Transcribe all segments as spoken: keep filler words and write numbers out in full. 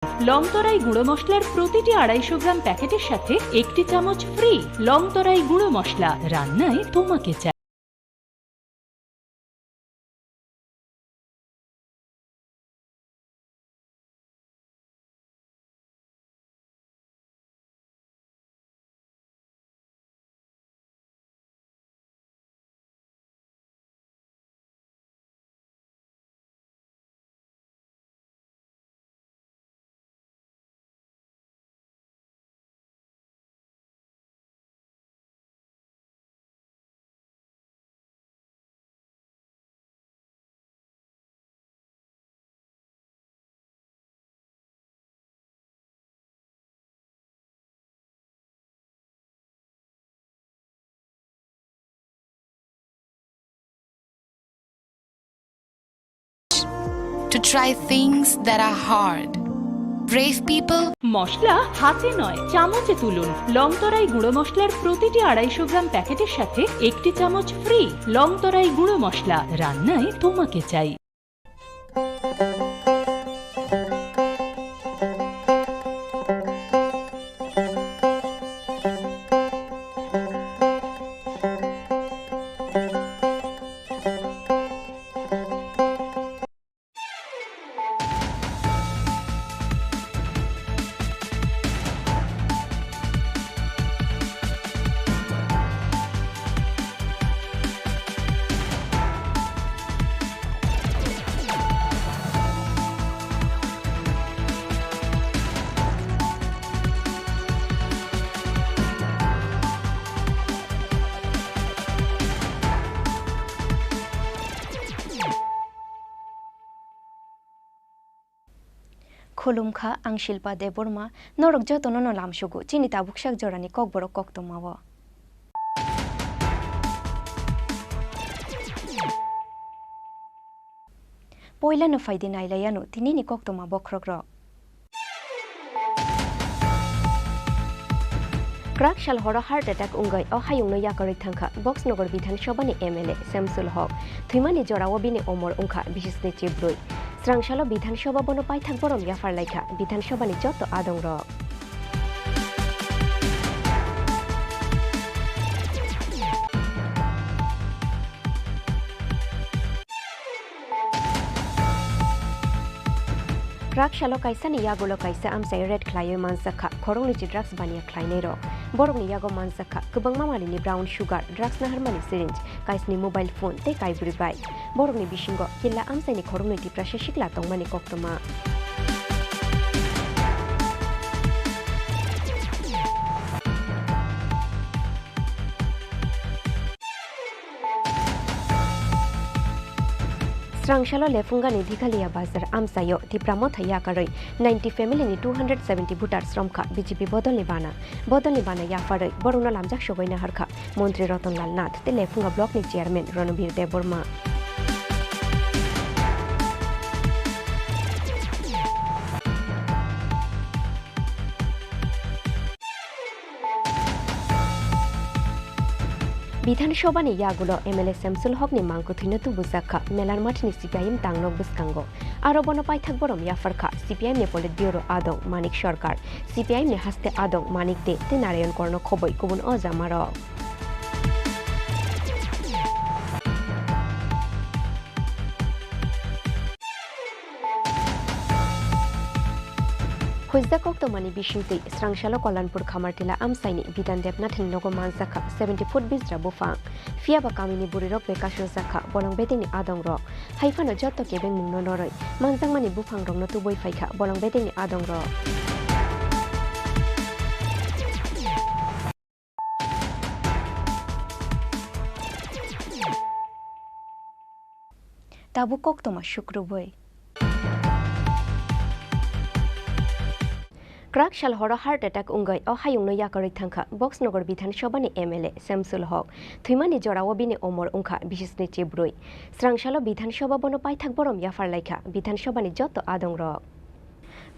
লং তরাই গুঁড়ো মশলার প্রতিটি আড়াইশো গ্রাম প্যাকেটের সাথে একটি চামচ ফ্রি। লং তরাই গুঁড়ো মশলা, রান্নায় তোমাকে চাই। To try things that are hard. Brave people. মশলা হাতে নয়, চামচে তুলুন। লং তরাই গুঁড়ো মশলার প্রতিটি আড়াইশো গ্রাম প্যাকেটের সাথে একটি চামচ ফ্রি। লং তরাই গুঁড়ো মশলা, রান্নায় তোমাকে চাই। Khulumkha, ang Shilpa Debbarma, norok jotono no lamsugo chini tabuksak jorani kokborok koktwmao. Poilano phaidi nailaiano tinini koktwma bokhorokrok. Kwrak sal horo heart attack wngwi o hayungno yakarwi thangkha Boxnogor Bidhan Sabhani M L A Samsul Hok. Thwimani jorao bini omor wngkha bisisni chibrwi. Srangsalo Bidhan Sabha bono paithak borom yapharlaikha Bidhan Sabhani joto adongrok. Kwrak salo kaisani yagulo kaisa amchai raid khlaiwi manjakha khoroknwi chi drugs baniya khlainairok. Borokni yago manjakha kwbangma manwini brown sugar, drugs naharmani syringe, kaisni mobile phone tei kaibrwi bike. Borokni bisingo killa amchaini khoroknwi Tiprasa sikla tongmani koktwma. Srangsalo Lephungani Dikhalia Bazar amchaio Tipra Motha yakarwi ninety family ni two hundred seventy voters romkha B J P bodolni bana. Bodolni bana yapharwi borokno lamjak sogwi naharkha Montri Rotonlal Nath tei Lephunga block ni chairman Ronobir Debbarma. Bidhan Sabhani yagulo M L A Samsul Hokni mangkwthwino tubujakha Melar Mathni C P I M tangnok bwskango. Aro bono paithak borom yapharkha C P I M ni Politburo adong Manik Sarkar, C P I M ni haste adong Manik De tei Narayan Korno khoboi kubun o jamarok. Huijak koktwmani bisingtwi, Srangsalo Kollanpur Khamartila amchaini Bidan Debnathni nogo manjakha seventy foot bijra buphang. Phiyaba kamini bwrwirok bai kasrojakha bolong bedengni adongrok. Hai phano joto kebengmungno norwi manjakmani buphangrokno tubui phaikha bolong bedengni adongrok. Tabuk koktwma sukrubui. Kwrak sal horo heart attack wngwi o hayungno yakarwi thangkha Boxnogor Bidhan Sabhani M L A Samsul Hok. Thwimani jorao bini omor wngkha bisisni chibrwi. Srangsalo Bidhan Sabha bono paithak borom yapharlaikha Bidhan Sabhani joto adongrok.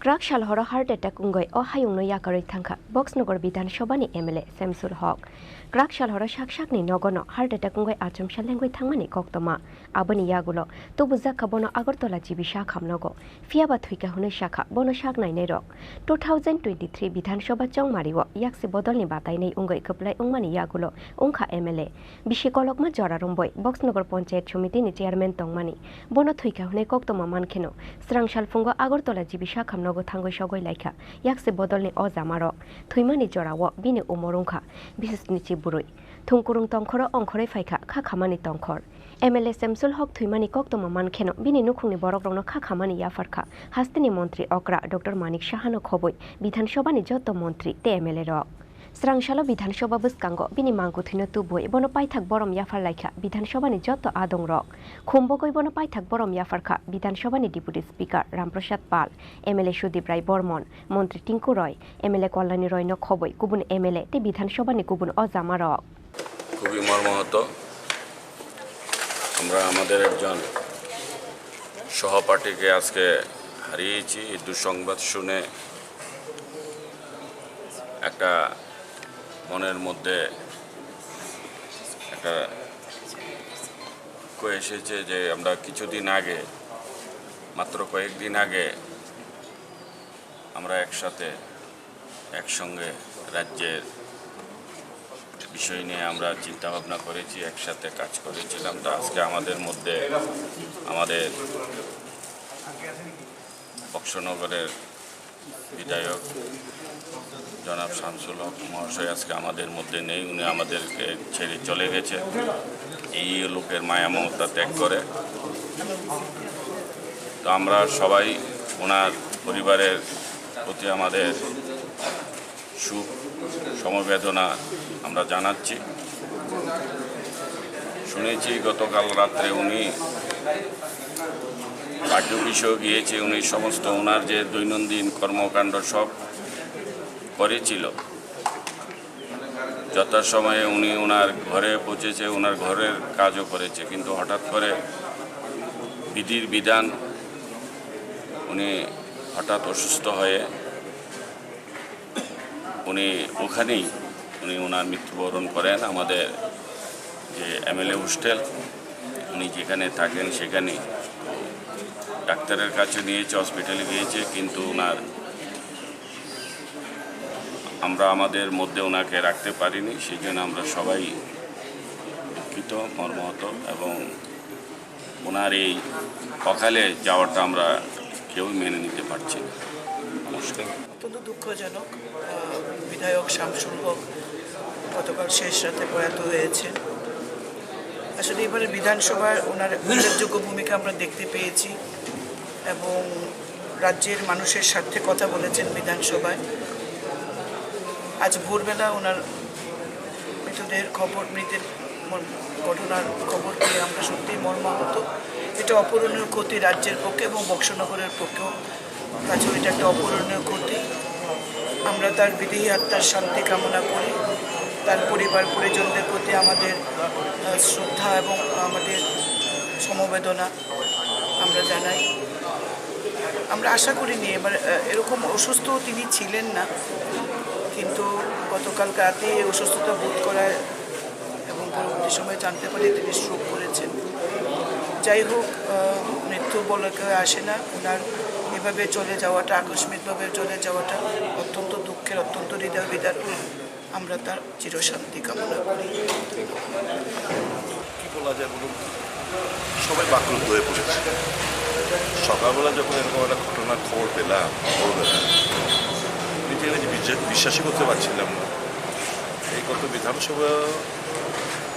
Kwrak sal horo heart attack wngwi o hayungno yakarwi thangkha Boxnogor Bidhan Sabhani M L A Samsul Hok. Kwrak sal horo sak sakni nogono heart attack wngwi achomsa lengwi thangmani koktwma. Aboni yagulo tubujakha bono Agartala G B Sakham nogo. Phiyaba thwikha hwnwi sakha bono sak nainairok. Two thousand twenty-three Bidhan Sabha chongmario yakse bodolni batainai wngwi kwplai wngmani yagulo wngkha M L A. Bisi kolokma jora romwi Boxnogor Panchayat Somitini chairman tongmani. Bono thwikha hwnwi koktwma mankheno, swrang salphungo Agartala G B Sakham nogo thangwi sogwi laikha yakse bodolni o jamarok. Thwimani jorao bini umor wngkha bisisni chi bwrwi. Thungkurung tongkhoro ongkhorwi phaikha kha khamani tongkhor. M L A Samsul Hok thwimani koktwma mankheno bini nukhungni borokrokno kha khamani yapharkha hasteni montri okra Doctor Manik Sahano khobwi Bidhan Sabhani joto montri tei M L A rok. Swrang salo Bidhan Sabha bwskango bini mangkwthwino tubui bono paithak borom yaphar laikha Bidhan Sabhani joto adongrok. Khumbogwi bono paithak borom yapharkha Bidhan Sabhani Deputy Speaker Ram Prasad Pal, M L A Sudip Rai Bormon, Montri Tinku Roy, M L A Kalyani Roy no khobwi kubun M L A tei Bidhan Sabhani kubun o jamarok. খুবই মর্মাহত। আমরা আমাদের একজন সহপাঠীকে আজকে হারিয়েছি। এই দুঃসংবাদ শুনে একটা মনের মধ্যে একটা দুঃখ এসেছে যে আমরা কিছুদিন আগে, মাত্র কয়েকদিন আগে আমরা একসাথে একসঙ্গে রাজ্যের বিষয় নিয়ে আমরা চিন্তা ভাবনা করেছি, একসাথে কাজ করেছিলাম। তো আজকে আমাদের মধ্যে আমাদের বক্সনগরের বিধায়ক জনাব শামসুল হক মহাশয় আজকে আমাদের মধ্যে নেই, উনি আমাদেরকে ছেড়ে চলে গেছে এই লোকের মায়া মমতা ত্যাগ করে। তো আমরা সবাই ওনার পরিবারের প্রতি আমাদের শোক সমবেদনা আমরা জানাচ্ছি। শুনেছি গতকাল রাত্রে উনি পার্টি অফিসেও গিয়েছে, উনি সমস্ত ওনার যে দৈনন্দিন কর্মকাণ্ড সব করেছিল। যথাসময়ে উনি ওনার ঘরে পৌঁছেছে, ওনার ঘরের কাজও করেছে, কিন্তু হঠাৎ করে বিধির বিধান উনি হঠাৎ অসুস্থ হয়ে উনি ওখানেই উনি ওনার মৃত্যুবরণ করেন। আমাদের যে এমএলএ হোস্টেল, উনি যেখানে থাকেন সেখানে ডাক্তারের কাছে নিয়েছে, হসপিটালে গিয়েছে, কিন্তু ওনার আমরা আমাদের মধ্যে ওনাকে রাখতে পারিনি, সেই জন্য আমরা সবাই দুঃখিত, মর্মাহত এবং ওনার এই অকালে যাওয়াটা আমরা কেউই মেনে নিতে পারছি না। নমস্কার। অত্যন্ত দুঃখজনক, আহ, বিধায়ক শামসুল হক গতকাল শেষ রাতে প্রয়াত হয়েছেন। আসলে এবারে বিধানসভায় ওনার উল্লেখযোগ্য ভূমিকা আমরা দেখতে পেয়েছি এবং রাজ্যের মানুষের স্বার্থে কথা বলেছেন বিধানসভায়। আজ ভোরবেলা ওনার মৃতদেহের খবর, মৃতের মর-, ঘটনার খবর পেয়ে আমরা সত্যিই মর্মাহত। এটা অপূরণীয় ক্ষতি রাজ্যের পক্ষে এবং বক্সনগরের পক্ষেও। কাজেই এটা একটা অপূরণীয় ক্ষতি। আমরা তার বিদেহী আত্মার শান্তি কামনা করি। তার পরিবার পরিজনদের প্রতি আমাদের, আহ, শ্রদ্ধা এবং আমাদের সমবেদনা আমরা জানাই। আমরা আশা করিনি এবার, আহ, এরকম অসুস্থ তিনি ছিলেন না, কিন্তু গতকাল রাতে এই অসুস্থতা বোধ করায় এবং পরবর্তী সময়ে জানতে পারি তিনি স্ট্রোক করেছেন। যাই হোক, আহ, মৃত্যু বলে কেউ আসে না। ওনার এভাবে চলে যাওয়াটা, আকস্মিকভাবে চলে যাওয়াটা অত্যন্ত দুঃখের, অত্যন্ত হৃদয় বিদারক। আমরা তার চিরশান্তি কামনা করি। কি বলা যায় বলুন, সবাই বাকরুদ্ধ হয়ে পড়েছে। সকালবেলা যখন এরকম একটা ঘটনার খবর পেলাম, খবর পেলাম, নিজে নিজে বিজে-, বিশ্বাসই করতে পারছিলাম না। এই গত বিধানসভা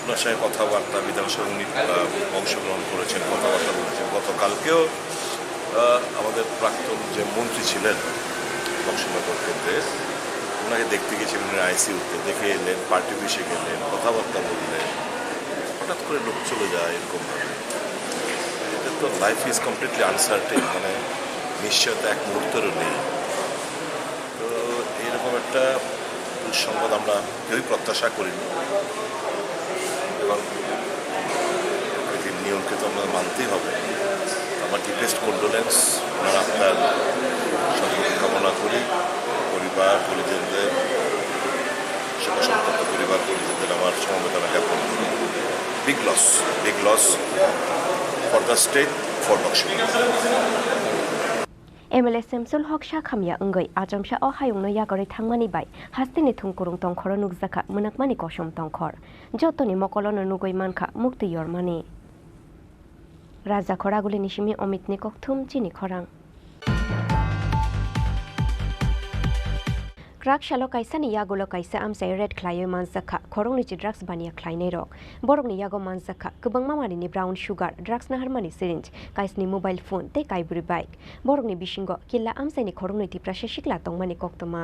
ওনার সঙ্গে কথাবার্তা, বিধানসভা উনি, আহ, অংশগ্রহণ করেছেন, কথাবার্তা বলেছেন। গতকালকেও, আহ, আমাদের প্রাক্তন যে মন্ত্রী ছিলেন বক্সনগর কেন্দ্রের, ওনাকে দেখতে গেছিলেন উনি আইসিইউতে, দেখে এলেন, পার্টি অফিসে গেলেন, কথাবার্তা বললেন। হঠাৎ করে লোক চলে যায় এরকমভাবে। এটা তো, life is completely uncertain, মানে নিশ্চয়তা এক মুহূর্তেরও নেই। তো এইরকম একটা দুঃসংবাদ আমরা কেউই প্রত্যাশা করিনি। এবং প্রকৃতির নিয়মকে তো আমরা মানতেই হবে। আমার ডিপেস্ট কন্ডোলেন্স, ওনার আত্মার সদ্গতি কামনা করি। পরিবার পরিজনদের, শোকসন্তপ্ত পরিবার পরিজনদের আমার সমবেদনা জ্ঞাপন করি। Big loss, big loss for the state, for Nokshima. M L A Semsul Hok sakhamya wngwi achomsa o hayungno yakarwi thangmani bai hasteni thung kurung tongkhoro nukjakha mwnakmani kosom tongkhor. Jotoni mokolono nugwi mankha mukti yormani. Raja Khoragulini simi Omitni kokthum chini khorang. Krak salo kaisani yagulo kaisa amchai raid khlaiwi manjakha, khoroknwi chi drugs baniya khlainairok. Borokni yago manjakha kwbangma manwini brown sugar, drugs naharmani syringe, kaisni mobile phone tei kaibrwi bike. Borokni bisingo killa amchaini khoroknwi Tiprasa sikla tongmani koktwma.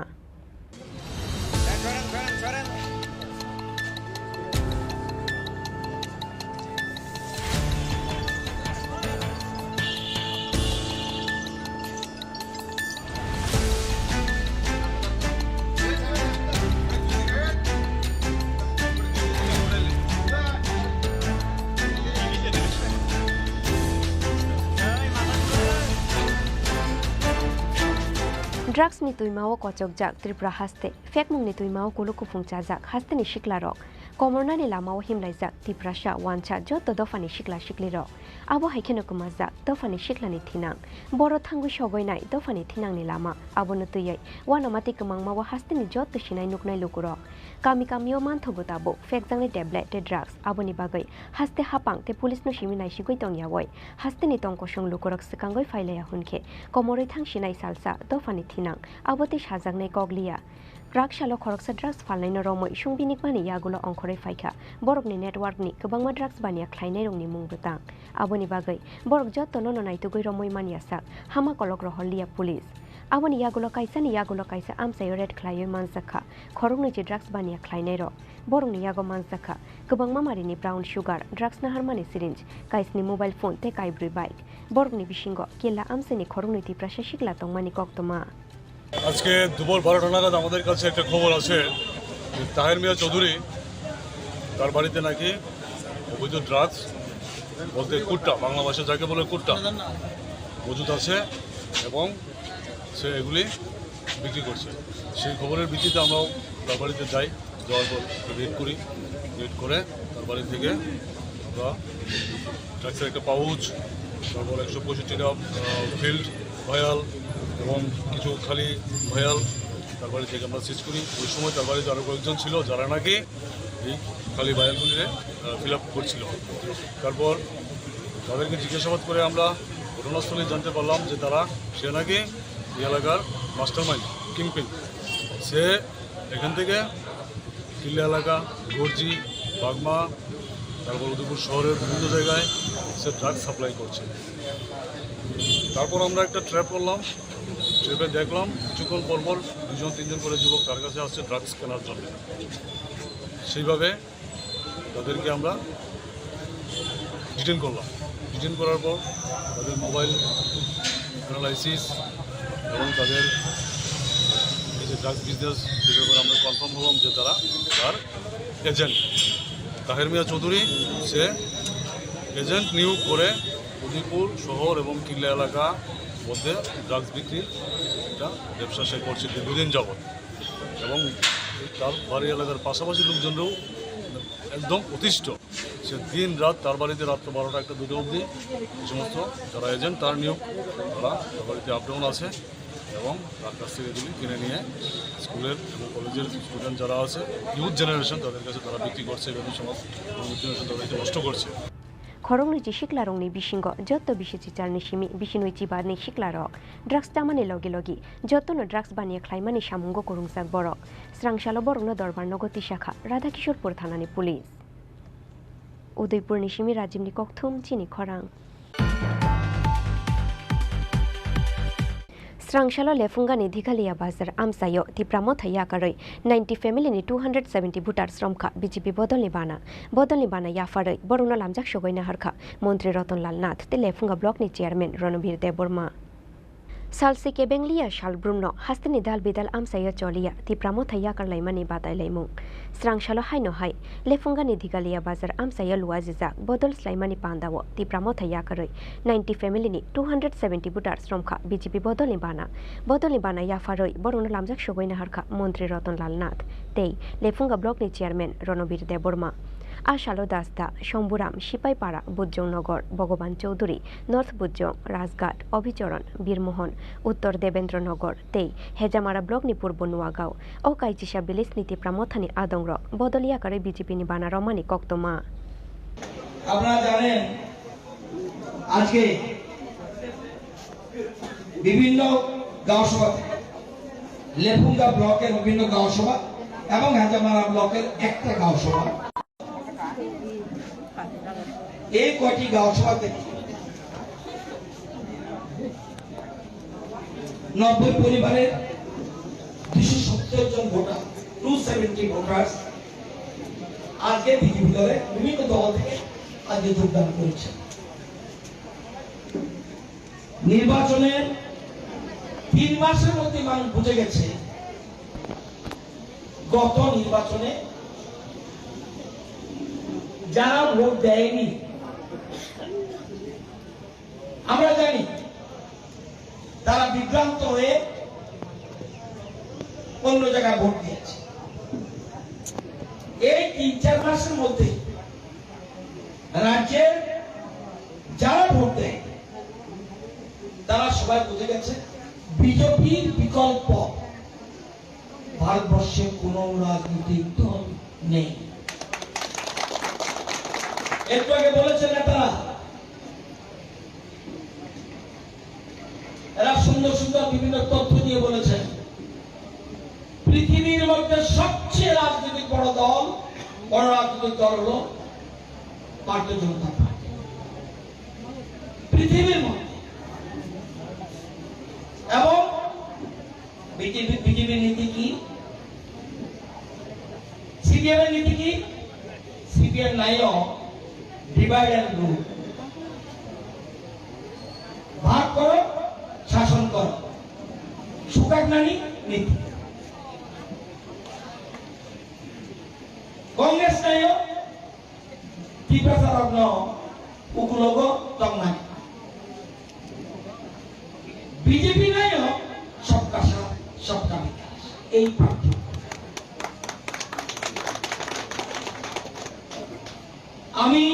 Drugs ni twimao kochokjak Tripura haste, phekmungni twimao kuluk kuphung chajak hasteni siklarok, komornani lamao himlaijak Tiprasa wansa joto dophani sikla siklirok. Abo hai kheno kwmajak dophani siklani thinang. Boro thangwi sogwi nai dophani thinangni lama. Abono twiwi uanamati kwmangmao hasteni joto sinai nuknai lukurok. Kami kamio manthogo tabuk phekjaknai tablet tei drugs. Aboni bagwi haste hapang tei police no simi naisigwi tongyawi hasteni tongkosong lukurok swkangwi phailaiya hwnkhe komorwi thang sinai salsa dophani thinang. Abo tei sajaknai kok liya. Krak salo khoroksa drugs phalnaino romwi sungbinikmani yagulo ongkhorwi phaikha. Borokni networkni kwbangma drugs baniya khlainairokni mung bwtang. Aboni bagwi borok jotono no naitugwi romwi manya sak, hama kolok rohor liya police. Aboni yagulo kaisani yagulo kaisa amchaio raid khlaiwi manjakha, khoroknwi chi drugs baniya khlainairok. Borokni yago manjakha kwbangma marini brown sugar, drugs naharmani syringe, kaisni mobile phone tei kaibrwi bike. Borokni bisingo killa amchaini khoroknwi Tiprasa sikla tongmani koktwma. আজকে দুপুর বারোটা নাগাদ আমাদের কাছে একটা খবর আছে যে তাহের মিয়া চৌধুরী, তার বাড়িতে নাকি অবৈধ ড্রাগস বলতে কুট্টা, বাংলা ভাষায় যাকে বলে কুট্টা, মজুদ আছে এবং সে এগুলি বিক্রি করছে। সেই খবরের ভিত্তিতে আমরাও তার বাড়িতে যাই, যাওয়ার পর রেড করি। রেড করে তার বাড়ি থেকে আমরা ড্রাগসের একটা পাউচ, তারপর একশো পঁয়ষট্টিটা, আহ, ফিল্ড ভায়াল এবং কিছু খালি ভায়াল তার বাড়ি থেকে আমরা সিজ করি। ওই সময় তার বাড়িতে আরও কয়েকজন ছিল, যারা নাকি এই খালি ভায়ালগুলিরে, আহ, ফিল আপ করছিল। তারপর তাদেরকে জিজ্ঞাসাবাদ করে আমরা ঘটনাস্থলে জানতে পারলাম যে তারা, সে নাকি এই এলাকার মাস্টারমাইন্ড, কিংপিন। সে এখান থেকে কিল্লা এলাকা, গর্জি, বাগমা, তারপর উদয়পুর শহরের বিভিন্ন জায়গায় সে ড্রাগ সাপ্লাই করছে। তারপর আমরা একটা ট্র্যাপ করলাম, ট্র্যাপে দেখলাম কিছুক্ষণ পরপর দুজন তিনজন করে যুবক তার কাছে আসছে ড্রাগস কেনার জন্য। সেইভাবে তাদেরকে আমরা ডিটেন করলাম। ডিটেন করার পর তাদের মোবাইল অ্যানালাইসিস এবং তাদের এই যে ড্রাগস বিজনেস, সে ব্যাপারে আমরা কনফার্ম হলাম যে তারা তার এজেন্ট। তাহের মিয়া চৌধুরী, সে এজেন্ট নিয়োগ করে উদয়পুর শহর এবং কিল্লা এলাকা মধ্যে ড্রাগস বিক্রি একটা ব্যবসা সে করছে দীর্ঘদিন যাবৎ। এবং তার বাড়ি এলাকার পাশাপাশি লোকজনরাও একদম অতিষ্ঠ। সে দিন রাত তার বাড়িতে রাত্র বারোটা, একটা, দুটো অবধি এই সমস্ত যারা এজেন্ট, তার নিয়োগ, তারা তার বাড়িতে আপ ডাউন আছে এবং তার কাছ থেকে এগুলি কিনে নিয়ে স্কুলের এবং কলেজের স্টুডেন্ট যারা আছে, ইউথ জেনারেশন, তাদের কাছে তারা বিক্রি করছে, বিভিন্ন সমাজ এবং ইউথ জেনারেশন তাদেরকে নষ্ট করছে। Khoroknwi chi siklarokni bisingo joto bisi chicharni simi bisinwi chibarni siklarok drugs chamani logi logi jotono drugs baniya khlaimani samungo kwrwngjak borok. Srangsalo borokno dorbar nogo tisakha Radhakishorpur thanani police. Udaipurni simi Rajibni kokthum chini khorang. Srangsalo Lephungani Dhikaliya Bazar amchaio Tipra Motha yakarwi ninety family ni two hundred seventy voters romkha B J P bodolni bana. Bodolni bana yapharwi borokno lamjak sogwi naharkha Montri Rotonlal Nath tei Lephunga block ni chairman Ronobir Debbarma. Salsi kebengliya sal brumno hasteni dal bidal amchaiyo choliya Tipra Motha yakar laimani batai laimung. Srang salo haino hai, Lephungani Digalia bazar amchaiyo luajijak bodol slaimani pandao Tipra Motha yakarwi ninety family ni two hundred seventy voters romkha B J P bodolni bana. Bodolni bana yapharwi borokno lamjak sogwi naharkha Montri Ratan Lal Nath tei Lephunga block ni chairman Ronobir Debbarma. A salo Dasda, Shomburam, Sipaipara, Bujjong Nogor, Bhogoban Chowdhury, North Bujjong, Rajghat, Abhicharan, Birmohon, Uttor Debendra Nogor tei Hejamara block ni Purbo Nuagaon o Kaichisa village ni Tipra Mothani adongrok bodol yakarwi B J P ni bana romani koktwma. আপনারা জানেন, আজকে বিভিন্ন গাঁও সভা থেকে, লেফুঙ্গা ব্লকের বিভিন্ন গাঁও সভা এবং হেজামারা ব্লকের একটা গাঁও সভা, এই কয়টি গাঁও সভা থেকে নব্বই পরিবারের দুশো সত্তর জন ভোটার, টু সেভেন্টি ভোটার্স আজকে বিজেপি দলে বিভিন্ন দল থেকে আজকে যোগদান করেছে। নির্বাচনের তিন মাসের মধ্যে মানুষ বুঝে গেছে, গত নির্বাচনে যারা ভোট দেয়নি, আমরা জানি তারা বিভ্রান্ত হয়ে অন্য জায়গায় ভোট দিয়েছে। এই তিন চার মাসের মধ্যে রাজ্যের যারা ভোট দেয়, তারা সবাই বুঝে গেছে বিজেপির বিকল্প ভারতবর্ষে কোনো রাজনৈতিক দল নেই। একটু আগে বলেছেন নেতারা, এরা সুন্দর সুন্দর বিভিন্ন তথ্য দিয়ে বলেছেন, পৃথিবীর মধ্যে সবচেয়ে রাজনৈতিক বড় দল, বড় রাজনৈতিক দল হলো ভারতীয় জনতা পার্টি। পৃথিবীর মধ্যে। এবং বিজেপি, বিজেপির নীতি কি? সিপিএম এর নীতি কি? সিপিএম নাইও, divide and rule, ভাগ করো, শাসন করো, সুকাকনানি নীতি। কংগ্রেস নাইও, Tiprasarokno ukulogo tongnai. বিজেপি নাইও, সবকা সাথ, সবকা বিকাশ। এই পার্থক্য। আমি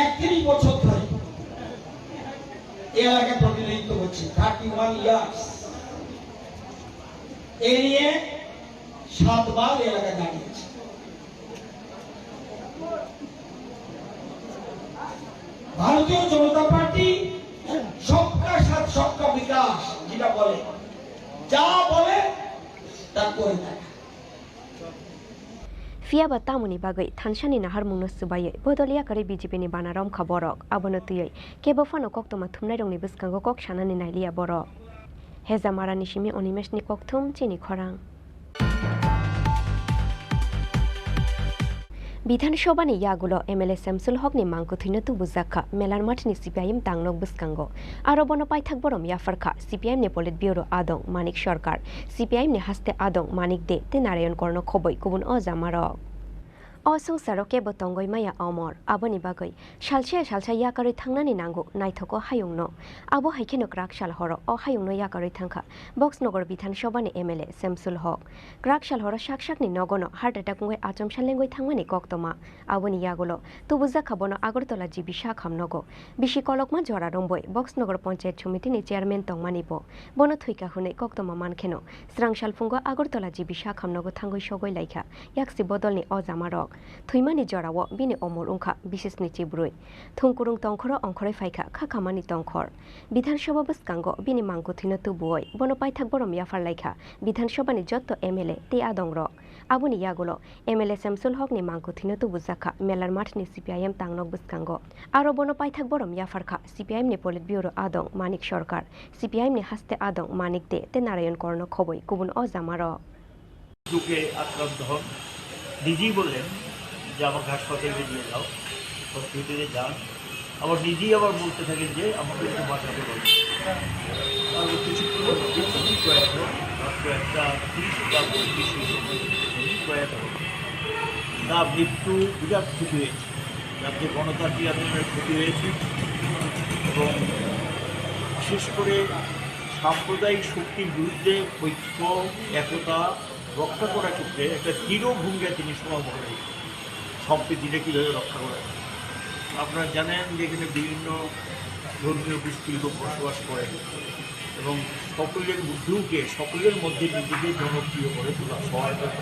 একত্রিশ বছর ধরে এই এলাকায় প্রতিনিধিত্ব করছি, থার্টি ওয়ান ইয়ার্স। এ নিয়ে সাতবার এলাকায় দাঁড়িয়েছি। ভারতীয় জনতা পার্টি সবকা সাথ সবকা বিকাশ যেটা বলে, যা বলে তা করে থাকে। Phiya ba tamoni bagwi thansani naharmungno swbaiwi bodol yakarwi B J P ni bana romkha borok. Abono twiwi kebo phano koktwma thumnairokni bwskango kok sanani nailiya borok. Hejamarani simi Animeshni kokthum chini khorang. Bidhan Sabhani yagulo M L A Samsul Hokni mangkwthwino tubujakha Melar Mathni C P I M tangnok bwskango. Aro bono paithak borom yapharkha C P I M ni Politburo adong Manik Sarkar, C P I M ni haste adong Manik De tei Narayan Korno khoboi kubun o jamarok. O swngcharo kebo tongwi maya omor, aboni bagwi salsa salsa yakarwi thangnani nango naithogo hayungno. Abo hai kheno kwrak sal horo o hayungno yakarwi thangkha Boxnogor Bidhan Sabhani M L A Samsul Hok. Kwrak sal horo sak sakni nogono heart attack wngwi achomsa lengwi thangmani koktwma. Aboni yagulo tubujakha bono Agartala G B sakham nogo. Bisi kolokma jora romboi Boxnogor Panchayat Somitini chairman tongmani bo. Bono thwikha hwnwi koktwma mankheno, srang salphungo Agartala G B sakham nogo thangwi sogwi laikha yaksi bodolni o jamarok. Thwimani jorao bini omor wngkha bisisni chibrwi. Thungkurung tongkhoro ongkhorwi phaikha khakhamani tongkhor. Bidhan Sabha bwskango bini mangkwthwino tubuwi bono paithak borom yaphar laikha Bidhan Sabhani jotto M L A tei adongrok. Aboni yagulo M L A Samsul Hokni mangkwthwino tubujakha Melar Mathni C P I M tangnok bwskango. Aro bono paithak borom yapharkha C P I M ni Politburo adong Manik Sarkar, C P I M ni haste adong Manik De tei Narayan Korno khoboi kubun o jamarok. রোগে আক্রান্ত হন। নিজেই বললেন যে, "আমাকে হাসপাতালে নিয়ে যাও।" হসপিটালে যান। আবার নিজেই আবার বলতে থাকেন যে আমাকে একটু বাঁচাতে হবে। আর কিছু প্রয়োজন নেই, উনি প্রয়াত হন। রাত্র একটা তিরিশ বা পঁয়ত্রিশ সময় উনি প্রয়াত হন। তার মৃত্যু বিরাট ক্ষতি হয়েছে, রাজ্যে গণতান্ত্রিক আন্দোলনের ক্ষতি হয়েছে এবং বিশেষ করে সাম্প্রদায়িক শক্তির বিরুদ্ধে ঐক্য, একতা রক্ষা করার ক্ষেত্রে একটা দৃঢ় ভূমিকা তিনি সমাপন রেখেছেন। সম্প্রীতিটা কীভাবে রক্ষা করা যায়? আপনারা জানেন যে এখানে বিভিন্ন ধর্মীয় গোষ্ঠী লোক বসবাস করে এবং সকলের ঢুকে সকলের মধ্যে নিজেকে জনপ্রিয় করে তোলা, সবার কাছে।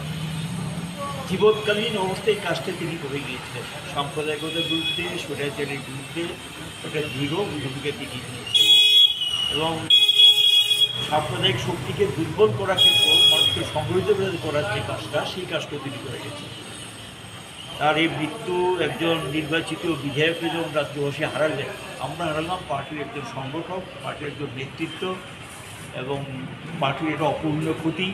জীবৎকালীন অবস্থায় এই কাজটা তিনি করে গিয়েছিলেন। সাম্প্রদায়িকতার বিরুদ্ধে, স্বৈরাচারের বিরুদ্ধে একটা দৃঢ় ভূমিকা তিনি নিয়েছেন এবং সাম্প্রদায়িক শক্তিকে দুর্বল করার ক্ষেত্রে মানুষকে সংগঠিত করার যে কাজটা, সেই কাজটা তিনি করে গেছেন। তার এই মৃত্যু একজন নির্বাচিত বিধায়ককে যখন রাজ্যবাসী হারালেন, আমরা হারালাম পার্টির একজন সংগঠক, পার্টির একজন নেতৃত্ব এবং পার্টির এটা অপূরণীয় ক্ষতি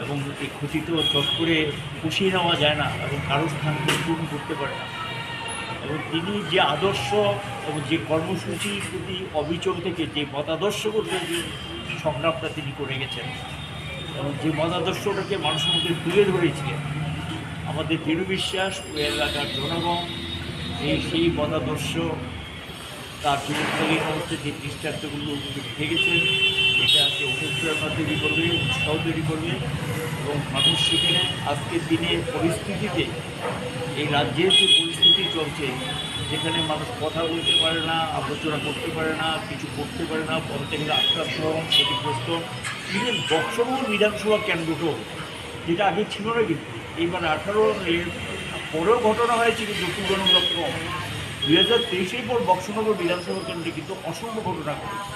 এবং এই ক্ষতি তো চট করে পুষিয়ে নেওয়া যায় না এবং কারো স্থান কেউ পূরণ করতে পারে না। এবং তিনি যে আদর্শ এবং যে কর্মসূচির প্রতি অবিচল থেকে যে মতাদর্শগত যে সংগ্রামটা তিনি করে গেছেন এবং যে মতাদর্শটাকে মানুষের মধ্যে তুলে ধরেছিলেন, আমাদের দৃঢ় বিশ্বাস ওই এলাকার জনগণ এই সেই মতাদর্শ তার জীবনকালীন অবস্থায় যে দৃষ্টান্তগুলো উনি রেখে গেছেন, এটা আজকে অনুপ্রেরণা তৈরি করবে, উৎসাহ তৈরি করবে এবং মানুষ সেখানে আজকের দিনের পরিস্থিতিতে, এই রাজ্যের যে পরিস্থিতি চলছে, যেখানে মানুষ কথা বলতে পারে না, আলোচনা করতে পারে না, কিছু করতে পারে না, বলতে গেলে আক্রান্ত হন, ক্ষতিগ্রস্ত হন। ইভেন বক্সনগর বিধানসভা কেন্দ্রটাও, যেটা আগে ছিল না, কিন্তু এইবার আঠারো এর পরেও ঘটনা হয়েছে, কিন্তু তুলনামূলক কম। দুই হাজার তেইশের পর বক্সনগর বিধানসভা কেন্দ্রে কিন্তু অসংখ্য ঘটনা ঘটেছে।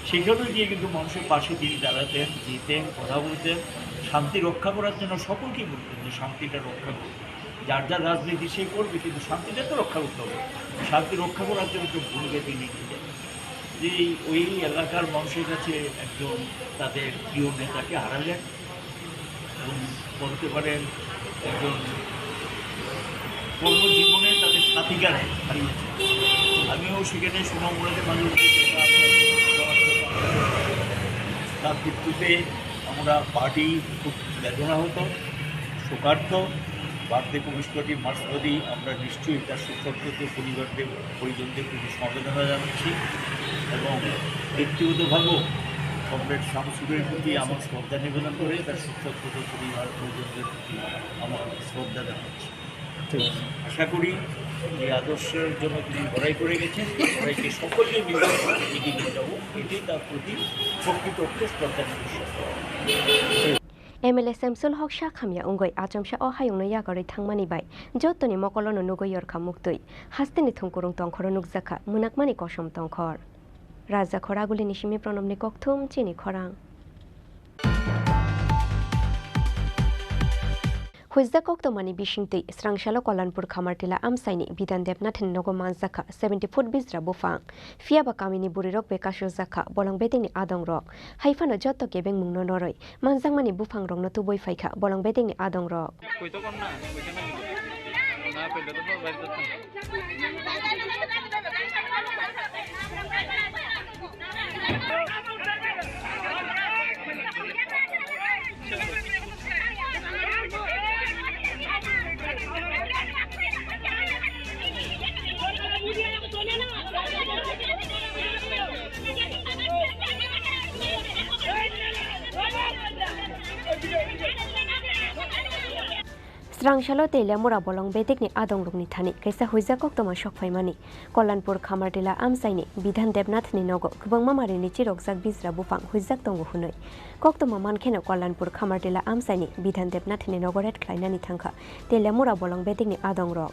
সেখানে গিয়ে কিন্তু মানুষের পাশে তিনি দাঁড়াতেন, যেতেন, কথা বলতেন, শান্তি রক্ষা করার জন্য সকলকেই বলতেন যে শান্তিটা রক্ষা করুন। যার যার রাজনীতি সে করবে, কিন্তু শান্তিটা তো রক্ষা করতে হবে। শান্তি রক্ষা করার জন্য তো ভূমিকা তিনি নিতেন। যে ওই এলাকার মানুষের কাছে একজন তাদের প্রিয় নেতাকে হারালেন এবং বলতে পারেন একজন কর্মজীবনে তাদের সাথীকে হারিয়েছেন। আমিও সেখানে সুনামগঞ্জে মাঝে মধ্যে যেতাম। তার মৃত্যুতে আমরা পার্টি খুব বেদনাহত, শোকার্ত। বার্থডে কমিউনিস্ট পার্টি মার্ক্সবাদী আমরা নিশ্চয়ই তার শোকসন্তপ্ত পরিবারদের, পরিজনদের প্রতি সমবেদনা জানাচ্ছি এবং ব্যক্তিগতভাবেও কমরেড শামসুরের প্রতি আমার শ্রদ্ধা নিবেদন করে তার শোকসন্তপ্ত পরিবার পরিজনদের প্রতি আমার শ্রদ্ধা জানাচ্ছি। ঠিক আছে। আশা করি এই আদর্শের জন্য তিনি লড়াই করে গেছেন, লড়াইকে সকলকে মিলে এগিয়ে নিয়ে যাবো, এটাই তার প্রতি প্রকৃত অর্থে শ্রদ্ধা নিবেদন। M L A Samsul Hok sak hamya wngwi achomsa o hayungno yakarwi thangmani bai jotoni mokolono nugwi yorkha muktwi. Hasteni thungkurung tongkhoro nukjakha, mwnakmani kosom tongkhor. Raja khoragulini simi Pranobni kokthum chini khorang. Huijak koktomani bisingtwi srangsalo Kollanpur Khamartila amchaini Bidhan Debnathni nogo manjakha seventy foot bijra buphang. Phiyaba kamini bwrwirok bai kasukjakha bolong bedekni adongrok. Haiphano joto kebengmungno norwi manjakmani buphangrokno tubui phaikha bolong bedekni adongrok. Srangsalo Teliamura bolong bedekni adongrokni thani kaisa huijak koktoma sokphaimani. Kollanpur Khamartila amchaini Bidhan Debnathni nogo kwbangma marini chirokjak bijra buphang huijak tongo hwnwi. Koktoma mankheno Kollanpur Khamartila amchaini Bidhan Debnathni nogo raid khlainani thangkha Teliamura bolong bedekni adongrok.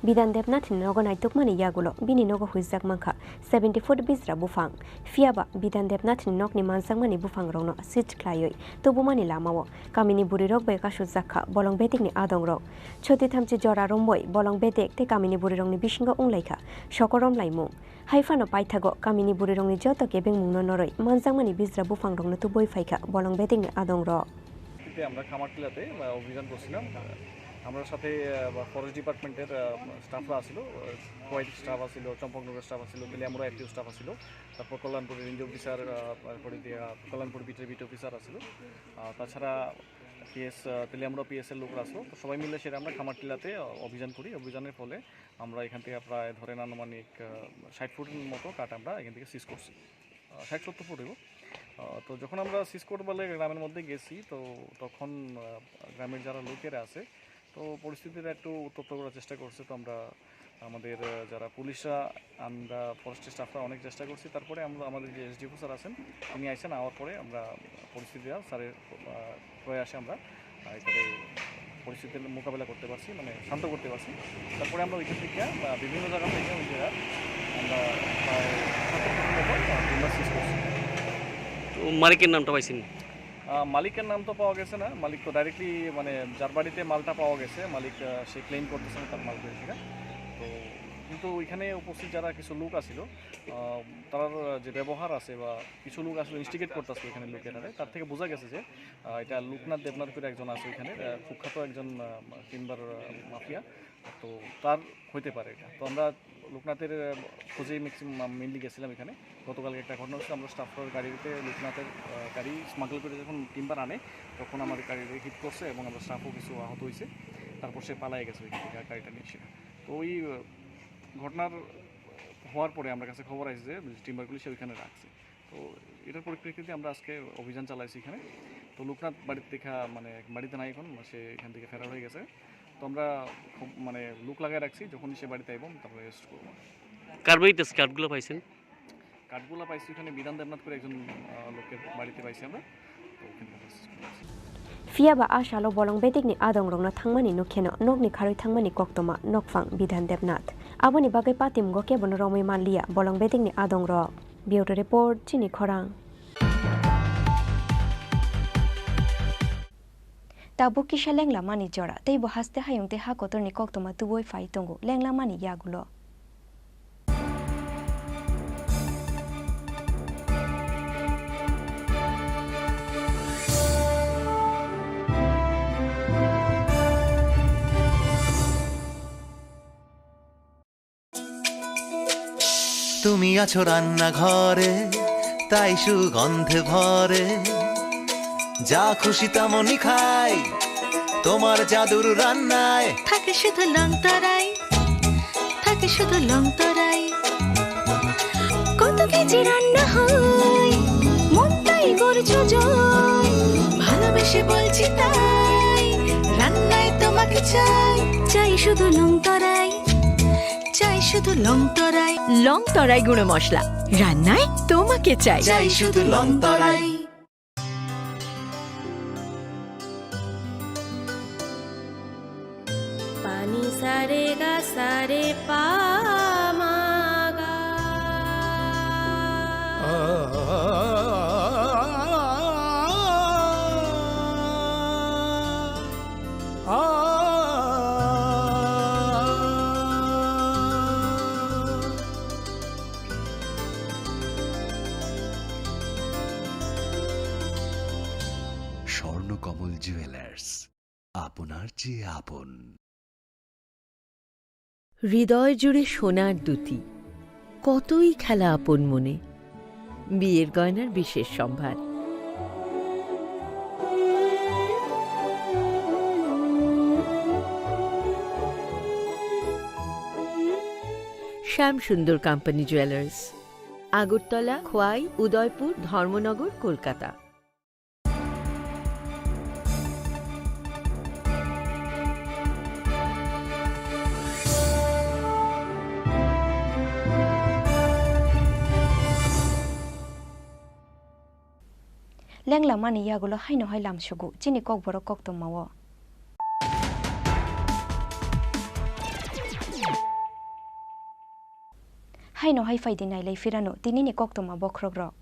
Bidhan Debnathni nogo naitukmani yagulo bini nogo huijak mankha seventy foot bijra buphang. Phiyaba Bidhan Debnathni nokni manjakmani buphangrokno seize khlaiwi tubumani lamao kamini bwrwirok bai kasukjakha bolong bedekni adongrok. Choti thamchi jora romwi bolong bedek tei kamini bwrwirokni bisingo wnglaikha sokorom laimung. Haiphano paithago kamini bwrwirokni joto kebengmungno norwi manjakmani bijra buphangrokno tubui phaikha bolong bedekni adongrok. ভিত্তিতে আমরা খামারটিলাতে, আহ, অভিযান করছিলাম। আমরা সাথে, আহ, বা ফরেস্ট ডিপার্টমেন্টের, আহ, স্টাফরা আছিল, আহ, কোয়াইট স্টাফ আছিল, চম্পকনগর স্টাফ আছিল, তেলিয়ামুড়া এফটিও স্টাফ আছিল, তারপর কল্যাণপুরের রেঞ্জ অফিসার, আহ, তারপরে দিয়া কল্যাণপুর বিটের বিট অফিসার আছিল। আহ, তাছাড়া পিএস, আহ, তেলিয়ামুড়া পিএস এর লোকরা আসলো। তো সবাই মিলে সেটা আমরা খামারটিলাতে, আহ, অভিযান করি। অভিযানের ফলে আমরা এখান থেকে প্রায় ধরেন আনুমানিক, আহ, ষাট ফুটের মতো কাঠ আমরা এখান থেকে সিজ করছি। আহ, ষাট সত্তর ফুট হইব। আহ, তো যখন আমরা সিজ করতে বলে গ্রামের মধ্যে গেছি, তো তখন, আহ, গ্রামের যারা লোকেরা আছে, তো পরিস্থিতিটা একটু উত্তপ্ত করার চেষ্টা করছে। তো আমরা আমাদের, আহ, যারা পুলিশরা, আমরা ফরেস্টের স্টাফরা অনেক চেষ্টা করছি। তারপরে আমরা, আমাদের যে এসডিপিও স্যার আছেন, তিনি আইছেন, আওয়ার পরে আমরা পরিস্থিতিটা স্যারের, আহ, প্রয়াসে আমরা, আহ, এটাকে পরিস্থিতির মোকাবেলা করতে পারছি, মানে শান্ত করতে পারছি। তারপরে আমরা ওইখান থেকে, আহ, বিভিন্ন জায়গা থেকে ওই জায়গা আমরা প্রায় সত্তর ফুটের মতো, আহ, টিম্বার সিজ করছি। তো মালিকের নামটা পাইছেন? আহ, মালিকের নাম তো পাওয়া গেছে না, মালিক তো ডাইরেক্টলি মানে যার বাড়িতে মালটা পাওয়া গেছে, মালিক, আহ, সে ক্লেম করতেছে না তার মাল পেয়েছে। তো কিন্তু ওইখানে উপস্থিত যারা কিছু লোক আছিল, আহ, তার যে ব্যবহার আছে বা কিছু লোক আসলে ইনস্টিগেট করতেছে এখানে লোকেরা, তার থেকে বোঝা গেছে যে, আহ, এটা লোকনাথ দেবনাথ করে একজন আছে ওইখানে, আহ, কুখ্যাত একজন, আহ, টিম্বার, আহ, মাফিয়া। তো তার হইতে পারে এটা। তো আমরা লোকনাথের, আহ, খোঁজেই ম্যাক্সিমাম মেইনলি গেছিলাম এখানে। গতকালকে একটা ঘটনা হচ্ছে, আমরা স্টাফের গাড়িতে লোকনাথের, আহ, গাড়ি স্মাগল করে যখন টিম্বার আনে, তখন আমাদের গাড়িতে হিট করছে এবং আমরা স্টাফও কিছু আহত হয়েছে। তারপর সে পালাই গেছে ওইখান থেকে, আর গাড়িটা নিয়ে সে। তো ওই, আহ, ঘটনার হওয়ার পরে আমার কাছে খবর আসে যে টিম্বারগুলি সে ওইখানে রাখছে। তো এটার পরিপ্রেক্ষিতে আমরা আজকে অভিযান চালাইছি এখানে। তো লোকনাথ বাড়িতে দেখা, মানে, বাড়িতে নাই এখন, সে এখান থেকে ফেরার হয়ে গেছে। তো আমরা খুব, মানে, লোক লাগায় রাখছি, যখনই সে বাড়িতে আইব, তারপরে অ্যারেস্ট করবো। কার বাড়িতে কাঠগুলো পাইছেন? কাঠগুলো পাইছি ওখানে বিধান দেবনাথ করে একজন, আহ, লোকের বাড়িতে পাইছি আমরা। Phiya ba a salo bolong bedekni adongrokno thangmani nukheno nokni kharwi thangmani koktwma nokphang Bidhan Debnath. Aboni bagwi patimgo kebono romwi manliya bolong bedekni adongrok. Bureau Report, Chini Khorang. Tabuk kisa lenglamani jora, teibo haste hayung tei ha kotorni koktwma tubui phai tongo lenglamani yagulo. তুমি আছো রান্নাঘরে, তাই সুগন্ধে ভরে। যা খুশি তেমনই খাই, তোমার জাদুর রান্নায়। থাকে শুধু লং তরাই, থাকে শুধু লং তরাই। কত কেজি রান্না হয়, মনটাই করছো জয়। ভালোবেসে বলছি তাই, রান্নায় তোমাকে চাই। চাই শুধু লং তরাই, চাই শুধু লং তরাই। লং তরাই গুঁড়ো মশলা, রান্নায় তোমাকে চাই। চাই শুধু Longtarai. Pani sare ga sare pa ma ga. Swarnakamal jewellers, আপনার চেয়ে আপন। হৃদয় জুড়ে সোনার দ্যুতি, কতই খেলা আপন মনে। বিয়ের গয়নার বিশেষ সম্ভার। শ্যাম সুন্দর কোম্পানি জুয়েলার্স, আগরতলা, খোয়াই, উদয়পুর, ধর্মনগর, Kolkata. Lenglamani yagulo haino hai lamsugo chini kokborok koktwmao. Haino hai phaidi nailai phirano tinini koktwma bokhrokrok.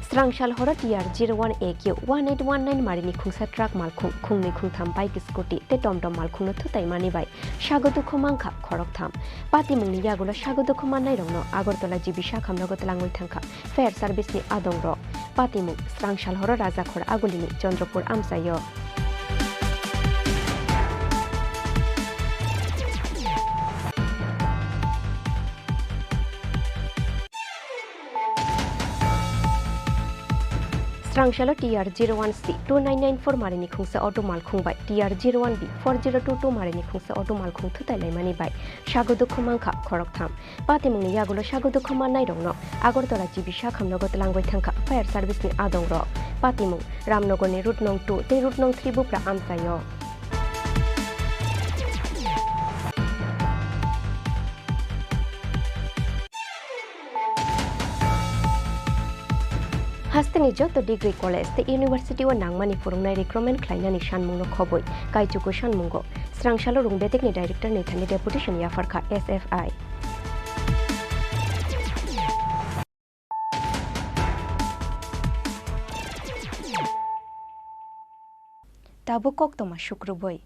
Srangsalhoro T R zero one A Q one eight one nine marini khungsa truck malkhung, khungnwi khungtham bike scooty tei tomtom malkhungno thutaimani bai sago dukhu mankha khoroktham. Patimungni yagulo sago dukhu mannairokno Agartala G B sakhamrogo tlangwi thangkha fire service ni adongrok. Patimung Srangsalhoro Rajakhor Agulini Chandrapur amchaio. Srangsalo T R zero one C two nine nine four marini khungsa auto malkhung bai T R zero one B four zero two two marini khungsa auto malkhung thutai laimani bai sago dukhu mankha khoroktham. Patimungni yagulo sago dukhu mannairokno Agartala G B sakhamrogo tlangwi thangkha fire service ni adongrok. Patimung Ramnagarni route nong two tei route nong three bupra amchaio. Hasteni joto degree college tei university o nangmani phwrwngnai recruitment khlainani sanmungno khobwi kaichuku sanmungo Srangsalo Rung Bedekni director ni thani deputation yapharkha S F I. Tabuk koktwma sukrubwi.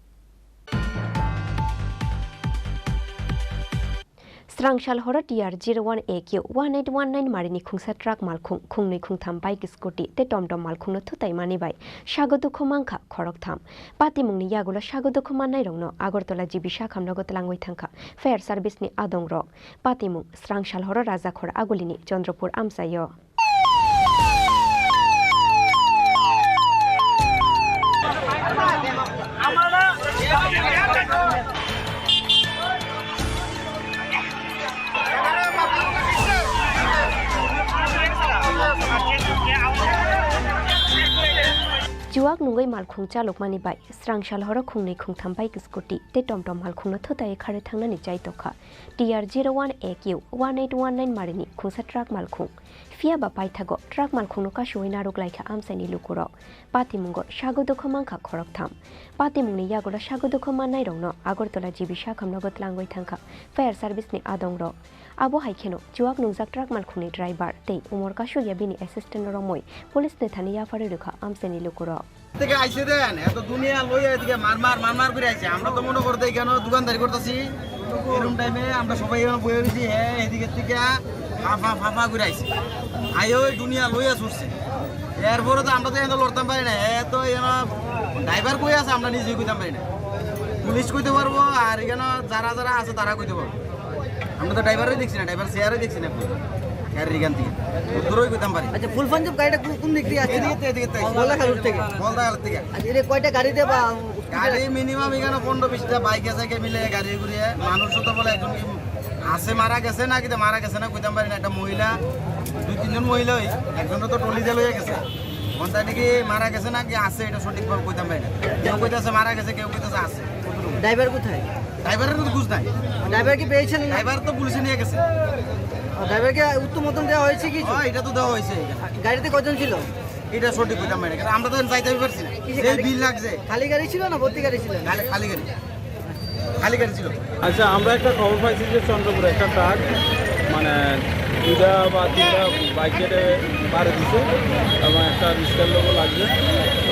Srangsal horo T R zero one A Q one eight one nine marini khungsa truck malkhung, khungnwi khungtham bike scooty tei tomtom malkhungno thutai mani bai sago dukhu mankha khoroktham. Patimungni yagulo sago dukhu mannairokno Agartala G B sakhamrogo tlangwi thangkha fire service ni adongrok. Patimung Srangsal horo Rajakhor Agulini Chandrapur amchaio. Chuak nungwi malkhung chalokmani bai Srangsal horo khungnwi khungtham bike scooty tei tomtom malkhungno thutai kharwi thangnani chai tokha. T R zero one A Q one eight one nine marini khungsa truck malkhung. Phiya ba paithago truck malkhungno kasuwi narwk laikha amchaini lukurok. Patimungo sago dukhu mankha khoroktham. Patimungni yagulo sago dukhu mannairokno Agartala G B sakhamrogo tlangwi thangkha fire service ni adongrok. Abo hai kheno chuak nungjak truck malkhungni driver tei umor kasukya bini assistant romwi police ni thani yapharwi rwkha amchaini lukurok. থেকে আইছে দেন, এত দুনিয়া লইয়া এদিকে মারমার, মারমার করে আইছে। আমরা তো মনে করতে এখানে দোকানদারি করতেছি, এরকম টাইমে আমরা সবাই এখানে বইয়া রয়েছি, হ্যাঁ, এদিকে থেকে ফাফা, ফাফা করে আইছে। আই ওই দুনিয়া লইয়া ছুটছে। এরপরে তো আমরা তো এখানে লড়তাম পারি না, এ তো এখানে ড্রাইভার কই আছে আমরা নিজেই কইতাম পারি না। পুলিশ কইতে পারবো, আর এখানে যারা যারা আছে তারা কইতে পারবো। আমরা তো ড্রাইভারই দেখছি না, ড্রাইভার চেয়ারই দেখছি না, গাড়ির এখান থেকে উত্তরই কইতাম পারি। আচ্ছা, ফুল পাঞ্জাব গাড়িটা কোন, কোন দিক দিয়ে আসছে? এদিকে তো, এদিকে তো। বলদা খালুর থেকে? বলদা খালুর থেকে। আচ্ছা, এটা কয়টা গাড়িতে বা গাড়ি মিনিমাম এখানে পনেরো বিশটা বাইক আছে, কে মিলে গাড়ি ঘুরিয়ে মানুষও তো বলে একজন কি আছে মারা গেছে না, কিন্তু মারা গেছে না কইতাম পারি না। একটা মহিলা, দুই তিনজন মহিলা ওই একজনটা তো ট্রলি দিয়ে লইয়া গেছে। কোনটা নাকি মারা গেছে না কি আছে এটা সঠিকভাবে কইতাম পারি না। কেউ কইতাছে মারা গেছে, কেউ কইতাছে আছে। ড্রাইভার কোথায়? ড্রাইভারের তো বুঝ নাই। ড্রাইভারকে পেয়েছেন? ড্রাইভার তো পুলিশে নিয়ে গেছে। ও, ড্রাইভারকে উত্তম মতন দেওয়া হয়েছে কিছু? হ্যাঁ, এটা তো দেওয়া হয়েছে। গাড়িতে কজন ছিল? এটা সঠিক কইতাম পারি না, কারণ আমরা তো এখন যাইতে পারছি না। কিসে এই গাড়ি? ভিড় লাগছে। খালি গাড়ি ছিল না ভর্তি গাড়ি ছিল? খালি, খালি গাড়ি, খালি গাড়ি ছিল। আচ্ছা, আমরা একটা খবর পাইছি যে চন্দ্রপুরে একটা ট্রাক, মানে, দুইটা বা তিনটা বাইক কেটে পাড়ে দিছে এবং একটা রিক্সার লোকও লাগছে।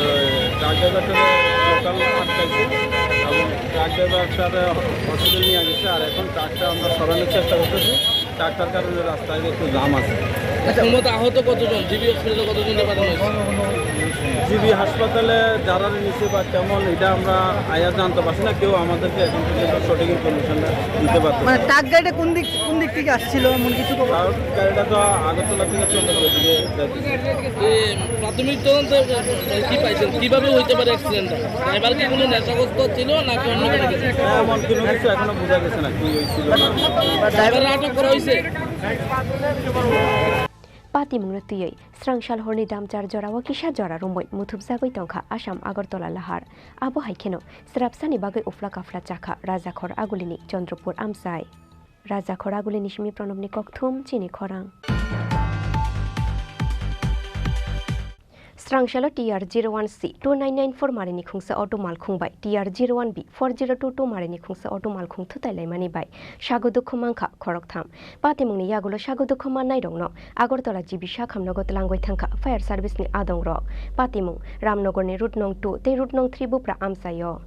ওই ট্রাক ড্রাইভারটারে লোকাল আটকাইছে এবং ট্রাক ড্রাইভারটারে হসপিটাল নিয়ে গেছে। আর এখন ট্রাকটা আমরা সরানোর চেষ্টা করতেছি। ট্রাকটার কারণে রাস্তায় একটু জাম আছে। আচ্ছা, মোট আহত কতজন? জিবি হসপিটালে কতজনকে পাঠানো হয়েছে? জিবি হাসপাতালে যারা নিচে বা কেমন, এটা আমরা আয়া জানতে পারছি না। কেউ আমাদেরকে এখন পর্যন্ত সঠিক ইনফরমেশনটা দিতে পারছে না। মানে, ট্রাক গাড়িটা কোন দিক, কোন দিক থেকে আসছিল, এমন কিছু খবর? ট্রাক গাড়িটা তো আগরতলা থেকে চন্দ্রপুরের দিকে যাচ্ছে। এ, প্রাথমিক তদন্তে কি পাইছেন? কিভাবে হইতে পারে অ্যাক্সিডেন্টটা? ড্রাইভার কি কোনো নেশাগ্রস্ত ছিল নাকি অন্য কোনো কিছু? না, এমন কোনো কিছু এখনো বোঝা গেছে না, কি হয়েছিল না। ড্রাইভার আটক করা হয়েছে? Patimungno twiwi Srangsal horni damchar jorao kisa jora romwi muthubjagwi tongkha Assam Agartala lahar. Abo hai kheno srapsani bagwi uphla kaphla chakha Rajakhor Agulini Chandrapur amchai. Rajakhor Agulini simi Pranobni kokthum chini khorang. Srangsalo T R zero one C two nine nine four mari ni khungsa auto malkhung bai T R zero one B four zero two two mari ni khungsa auto malkhung thutai laimani bai sago dukhu mankha khoroktham. Patimungni yagulo sago dukhu mannai rokno Agartala G B sakhamnogo tlangwi thangkha fire service ni adong rok. Patimung Ramnagar ni route nong two tei route nong three bupra amchaio.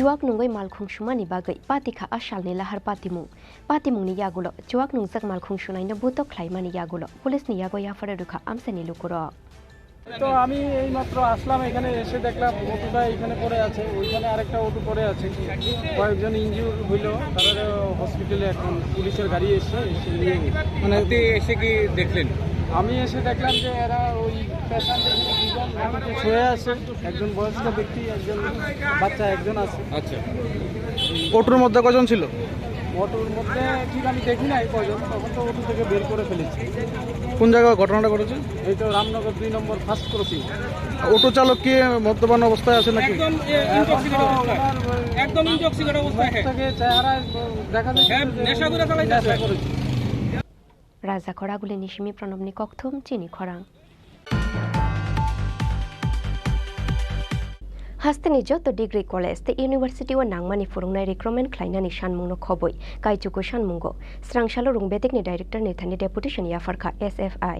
Chuak nungwi malkhung sumani bagwi patikha a salni lahar patimung. Patimungni yagulo chuak nungjak malkhung sunaino butok khlaimani yagulo police ni yago yaphar rwkha amchaini lukurok. তো আমি এইমাত্র আসলাম, এখানে এসে দেখলাম অটোটা এখানে পড়ে আছে, ওইখানে আরেকটা অটো পড়ে আছে, কয়েকজন ইনজিউর হইলো, তারা হসপিটালে এখন পুলিশের গাড়ি এসে এসে নিয়ে গেছে। মানে আপনি এসে কি দেখলেন? আমি এসে দেখলাম যে এরা ওই পেশেন্ট এখানে দুজন শুয়ে আছে, একজন বয়স্ক ব্যক্তি, একজন বাচ্চা, একজন আছে। আচ্ছা, অটোর মধ্যে কজন ছিল? অটোর মধ্যে ঠিক আমি দেখি নাই কয়জন, তখন তো অটো থেকে বের করে ফেলেছি। কোন জায়গায় ঘটনাটা ঘটেছে? এই তো রামনগর দুই নম্বর ফার্স্ট ক্রসিং। অটো চালক কি মদ্যপান অবস্থায় আছে নাকি? একদম, এ, ইনটক্সিকেটেড অবস্থায়। একদম ইনটক্সিকেটেড অবস্থায়। মুখ থেকে চেহারা দেখা যাচ্ছে হ্যাঁ, যে নেশা করে চালাইতেছে। নেশা করেছে। Raja Khoraguli ni simi Pranobni kokthum chini khorang. Hasteni joto degree college tei university o nangmani phwrwngnai recruitment khlainani sanmungno khobwi kaichuku sanmungo Srangsalo Rungbetekni director ni thani deputation yapharkha S F I.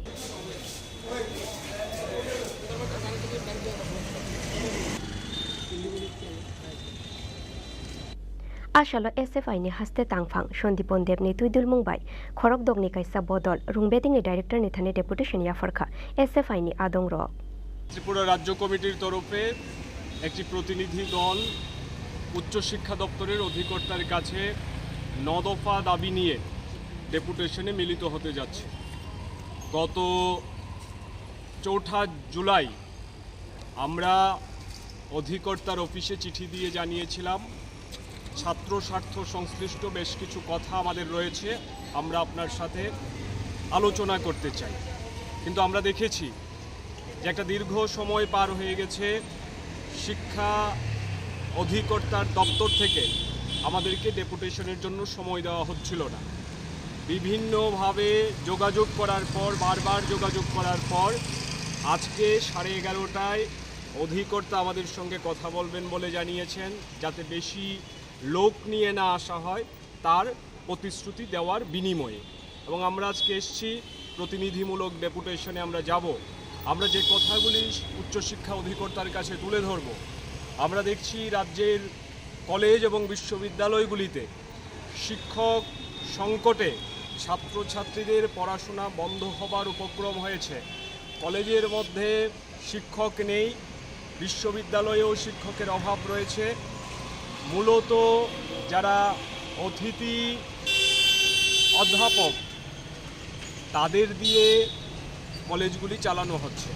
A salo S F I ni haste tangphang Sandipon Debni twidulmung bai khorokdokni kaisa bodol Rungbetingni director ni thani deputation yapharkha S F I ni adongrok. Tripura রাজ্য কমিটির তরফে একটি প্রতিনিধি দল উচ্চশিক্ষা দপ্তরের অধিকর্তার কাছে ন দফা দাবি নিয়ে ডেপুটেশনে মিলিত হতে যাচ্ছে। গত চৌঠা জুলাই আমরা অধিকর্তার অফিসে চিঠি দিয়ে জানিয়েছিলাম, ছাত্র স্বার্থ সংশ্লিষ্ট বেশ কিছু কথা আমাদের রয়েছে, আমরা আপনার সাথে আলোচনা করতে চাই। কিন্তু আমরা দেখেছি যে একটা দীর্ঘ সময় পার হয়ে গেছে, শিক্ষা অধিকর্তার দপ্তর থেকে আমাদেরকে ডেপুটেশনের জন্য সময় দেওয়া হচ্ছিল না। বিভিন্নভাবে যোগাযোগ করার পর, বারবার যোগাযোগ করার পর আজকে সাড়ে এগারোটায় অধিকর্তা আমাদের সঙ্গে কথা বলবেন বলে জানিয়েছেন, যাতে বেশি লোক নিয়ে না আসা হয়, তার প্রতিশ্রুতি দেওয়ার বিনিময়ে। এবং আমরা আজকে এসছি প্রতিনিধিমূলক ডেপুটেশনে, আমরা যাব। আমরা যে কথাগুলি উচ্চশিক্ষা অধিকর্তার কাছে তুলে ধরব, আমরা দেখছি রাজ্যের কলেজ এবং বিশ্ববিদ্যালয়গুলিতে শিক্ষক সংকটে ছাত্রছাত্রীদের পড়াশোনা বন্ধ হবার উপক্রম হয়েছে। কলেজের মধ্যে শিক্ষক নেই, বিশ্ববিদ্যালয়েও শিক্ষকের অভাব রয়েছে। মূলত যারা অতিথি অধ্যাপক, তাদের দিয়ে কলেজগুলি চালানো হচ্ছে,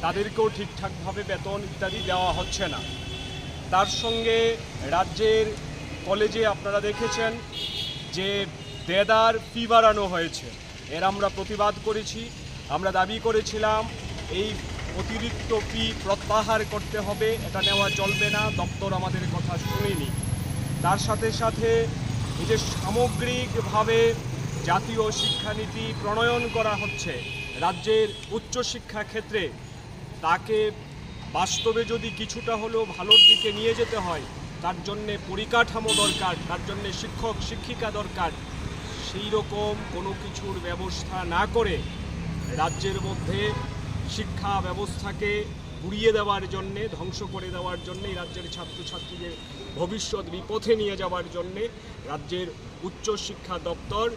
তাদেরকেও ঠিকঠাকভাবে বেতন ইত্যাদি দেওয়া হচ্ছে না। তার সঙ্গে রাজ্যের কলেজে আপনারা দেখেছেন যে দেদার ফি বাড়ানো হয়েছে, এর আমরা প্রতিবাদ করেছি। আমরা দাবি করেছিলাম এই অতিরিক্ত ফি প্রত্যাহার করতে হবে, এটা নেওয়া চলবে না, দপ্তর আমাদের কথা শুনেনি। তার সাথে সাথে এই যে সামগ্রিকভাবে জাতীয় শিক্ষানীতি প্রণয়ন করা হচ্ছে রাজ্যের উচ্চশিক্ষা ক্ষেত্রে, তাকে বাস্তবে যদি কিছুটা হলেও ভালোর দিকে নিয়ে যেতে হয়, তার জন্যে পরিকাঠামো দরকার, তার জন্যে শিক্ষক শিক্ষিকা দরকার। সেই রকম কোনো কিছুর ব্যবস্থা না করে রাজ্যের মধ্যে শিক্ষা ব্যবস্থাকে গুড়িয়ে দেওয়ার জন্যে, ধ্বংস করে দেওয়ার জন্যে, এই রাজ্যের ছাত্রছাত্রীদের ভবিষ্যৎ বিপথে নিয়ে যাওয়ার জন্যে রাজ্যের উচ্চশিক্ষা দপ্তর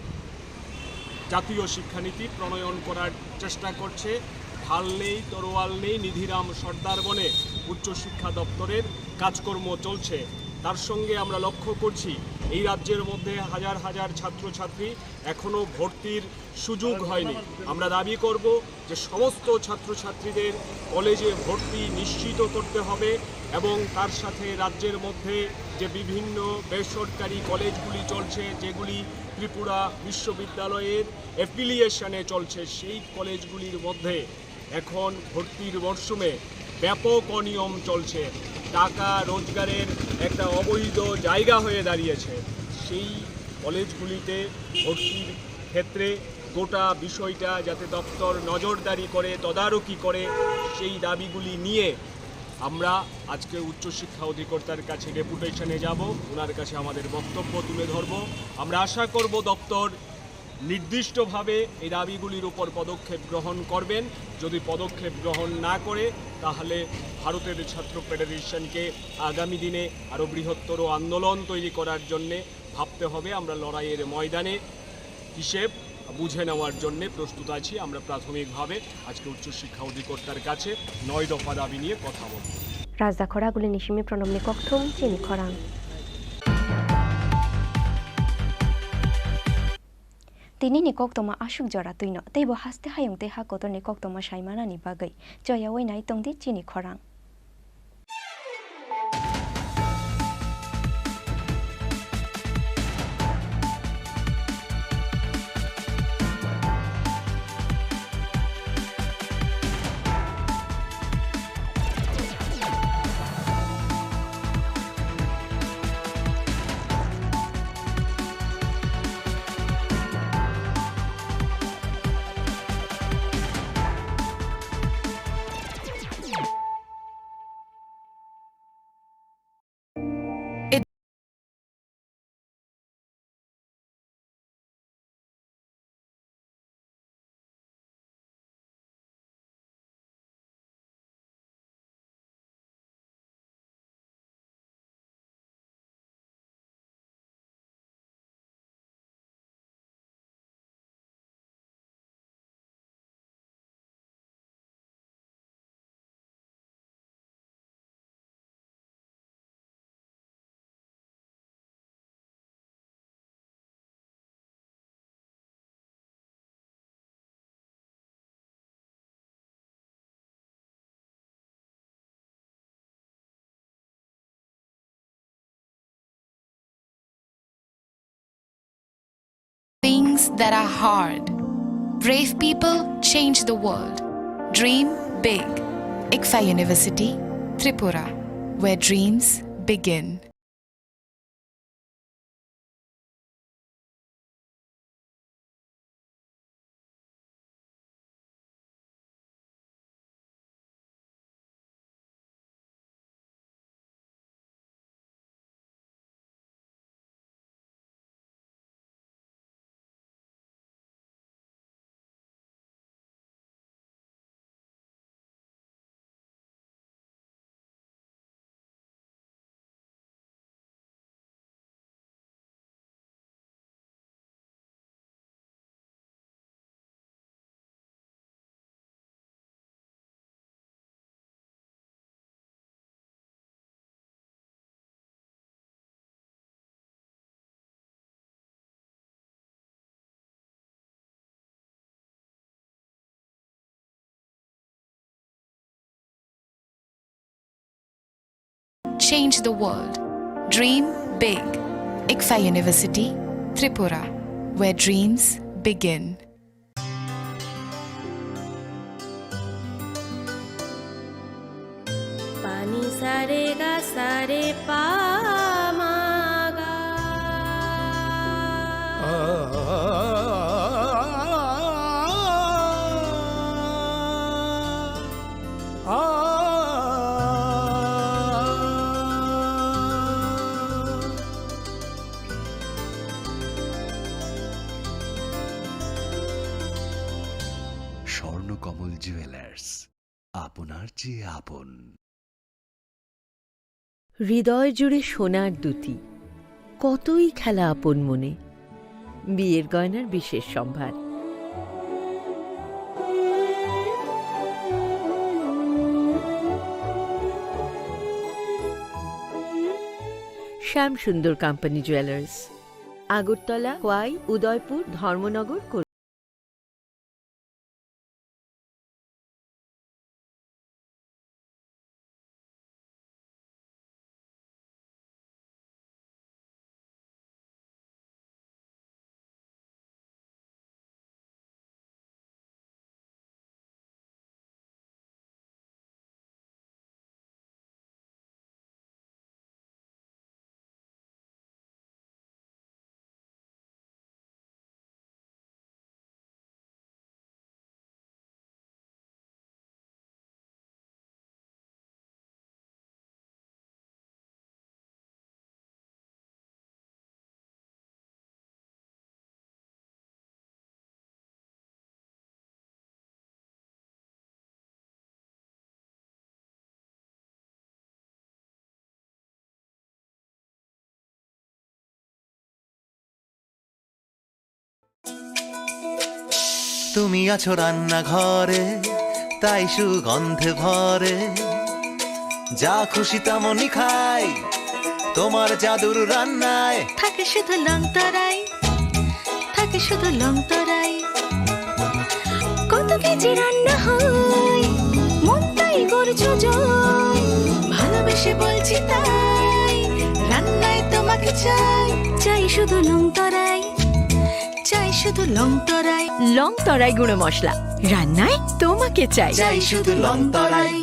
জাতীয় শিক্ষানীতি প্রণয়ন করার চেষ্টা করছে। ঢাল নেই, তরোয়াল নেই, নিধিরাম সর্দার বনে উচ্চশিক্ষা দপ্তরের কাজকর্ম চলছে। তার সঙ্গে আমরা লক্ষ্য করছি, এই রাজ্যের মধ্যে হাজার হাজার ছাত্রছাত্রী এখনও ভর্তির সুযোগ হয়নি। আমরা দাবি করব যে সমস্ত ছাত্রছাত্রীদের কলেজে ভর্তি নিশ্চিত করতে হবে এবং তার সাথে রাজ্যের মধ্যে যে বিভিন্ন বেসরকারি কলেজগুলি চলছে, যেগুলি ত্রিপুরা বিশ্ববিদ্যালয়ের অ্যাফিলিয়েশনে চলছে সেই কলেজগুলির মধ্যে এখন ভর্তির মরশুমে ব্যাপক অনিয়ম চলছে। টাকা রোজগারের একটা অবৈধ জায়গা হয়ে দাঁড়িয়েছে। সেই কলেজগুলিতে ভর্তির ক্ষেত্রে গোটা বিষয়টা যাতে দপ্তর নজরদারি করে, তদারকি করে, সেই দাবিগুলি নিয়ে আমরা আজকে উচ্চশিক্ষা অধিকর্তার কাছে ডেপুটেশনে যাব, ওনার কাছে আমাদের বক্তব্য তুলে ধরব। আমরা আশা করব দপ্তর নির্দিষ্টভাবে এই দাবিগুলির উপর পদক্ষেপ গ্রহণ করবেন। যদি পদক্ষেপ গ্রহণ না করে, তাহলে ভারতের ছাত্র ফেডারেশনকে আগামী দিনে আরও বৃহত্তর আন্দোলন তৈরি করার জন্যে ভাবতে হবে। আমরা লড়াইয়ের ময়দানে হিসেব বুঝে নেওয়ার জন্যে প্রস্তুত আছি। আমরা প্রাথমিকভাবে আজকে উচ্চশিক্ষা অধিকর্তার কাছে নয় দফা দাবি নিয়ে কথা বলব। Rajda khoraguli ni simi Pranobni kokthum chini khorang. Tini ni koktoma aswk jora twino, teibo haste hayung tei ha kotor ni koktoma saimanani bagwi choyawi nai tongdi chini khorang. Things that are hard. Brave people change the world. Dream big. ICFAI University, Tripura, where dreams begin. Change the world. Dream big. ICFAI University, Tripura, where dreams begin. Pani sare ga sare pa ma ga. Swarnakamal jewellers, আপনার চেয়ে আপন। হৃদয় জুড়ে সোনার দুতি, কতই খেলা আপন মনে। বিয়ের গয়নার বিশেষ সম্ভার। শ্যাম সুন্দর কোম্পানি জুয়েলার্স, আগরতলা, খোয়াই, উদয়পুর, ধর্মনগর, কলকাতা। তুমি আছো রান্নাঘরে, তাই সুগন্ধে ভরে। যা খুশি তেমনই খাই, তোমার জাদুর রান্নায়। থাকে শুধু লংতরাই, থাকে শুধু লংতরাই। কত কেজি রান্না হয়, মন তাই করছো জয়। ভালোবেসে বলছি তাই, রান্নায় তোমাকে চাই। চাই শুধু লংতরাই, চাই শুধু লংতরাই। লংতরাই গুঁড়ো মশলা, রান্নায় তোমাকে চাই। চাই শুধু লংতরাই।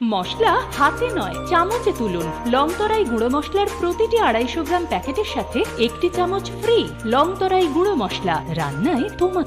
মশলা হাতে নয়, চামচে তুলুন। লংতরাই গুঁড়ো মশলার প্রতিটি আড়াইশো গ্রাম প্যাকেটের সাথে একটি চামচ ফ্রি। লংতরাই গুঁড়ো মশলা, রান্নায় তোমাকে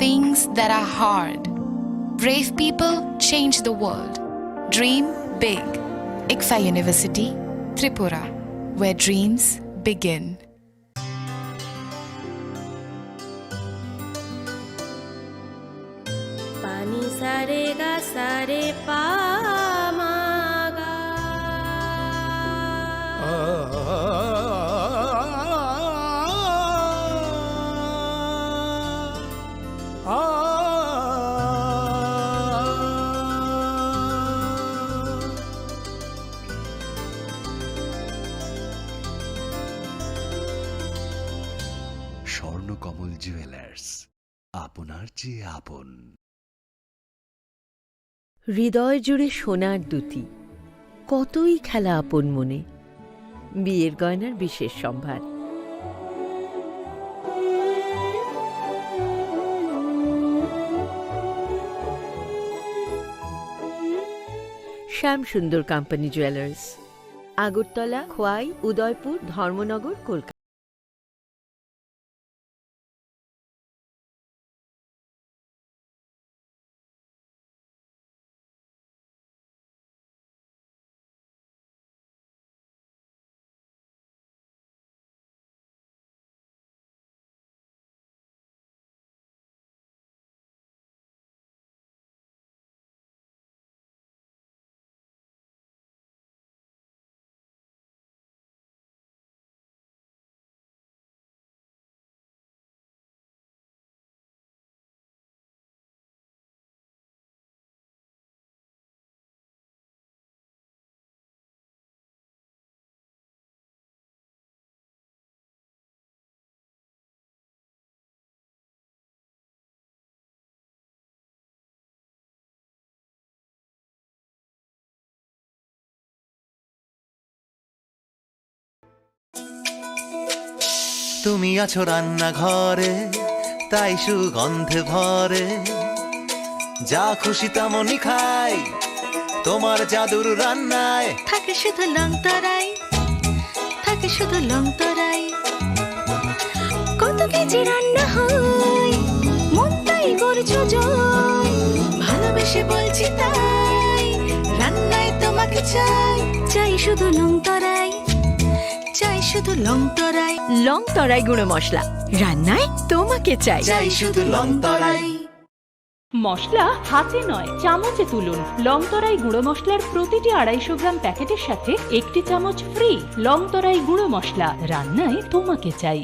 Things that are hard. Brave people change the world. Dream big. Ikfa University, Tripura, where dreams begin. Pani sare ga sare pa ma ga. Swarnakamal jewellers, আপনার চেয়ে আপন। হৃদয় জুড়ে সোনার দুতি, কতই খেলা আপন মনে। বিয়ের গয়নার বিশেষ সম্ভার। শ্যাম সুন্দর কোম্পানি জুয়েলার্স, আগরতলা, খোয়াই, উদয়পুর, ধর্মনগর, কলকাতা। তুমি আছো রান্নাঘরে, তাই সুগন্ধে ভরে। যা খুশি তেমনই খাই, তোমার জাদুর রান্নায়। থাকে শুধু লংতরাই, থাকে শুধু লংতরাই। কত কেজি রান্না হয়, মন তাই করছো জয়। ভালোবেসে বলছি তাই, রান্নায় তোমাকে চাই। চাই শুধু লংতরাই, চাই শুধু লংতরাই। লংতরাই গুঁড়ো মশলা, রান্নায় তোমাকে চাই। চাই শুধু লংতরাই। মশলা হাতে নয়, চামচে তুলুন। লংতরাই গুঁড়ো মশলার প্রতিটি আড়াইশো গ্রাম প্যাকেটের সাথে একটি চামচ ফ্রি। লংতরাই গুঁড়ো মশলা, রান্নায় তোমাকে চাই।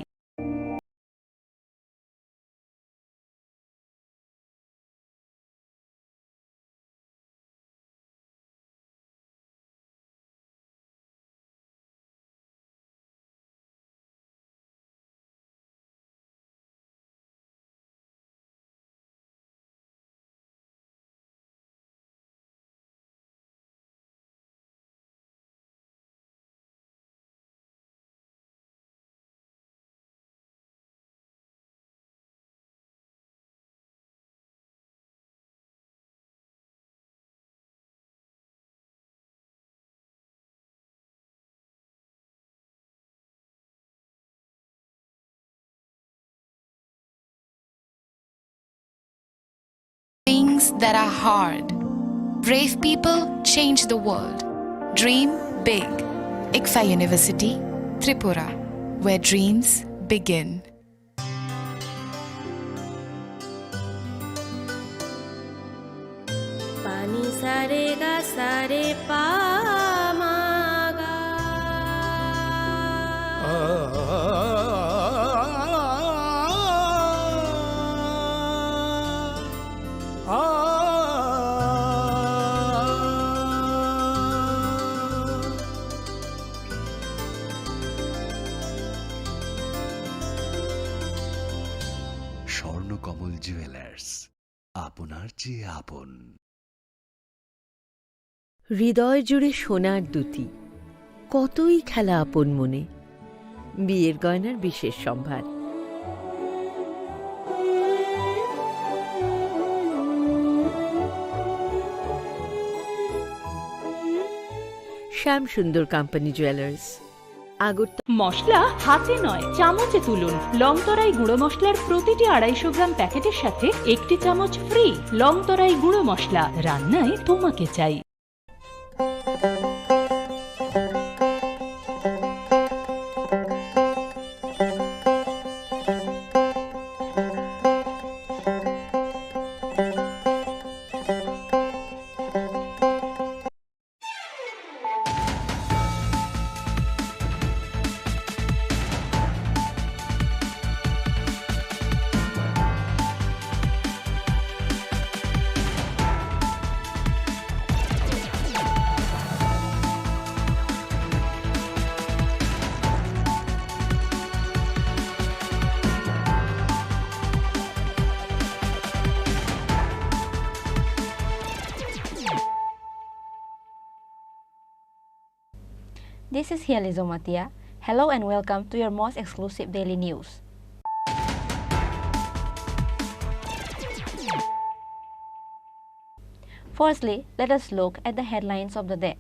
that are hard. Brave people change the world. Dream big. ICFAI University, Tripura, where dreams begin. Pani sare ga sare pa ma ga. Swarnakamal jewellers, আপনার চেয়ে আপন। হৃদয় জুড়ে সোনার দ্যুতি, কতই খেলা আপন মনে। বিয়ের গয়নার বিশেষ সম্ভার। শ্যাম সুন্দর কোম্পানি জুয়েলার্স, আগরতলা। মশলা হাতে নয়, চামচে তুলুন। লংতরাই গুঁড়ো মশলার প্রতিটি আড়াইশো গ্রাম প্যাকেটের সাথে একটি চামচ ফ্রি। লংতরাই গুঁড়ো মশলা, রান্নায় তোমাকে চাই। This is Hiali Jomatia. Hello and welcome to your most exclusive daily news. Firstly, let us look at the headlines of the day.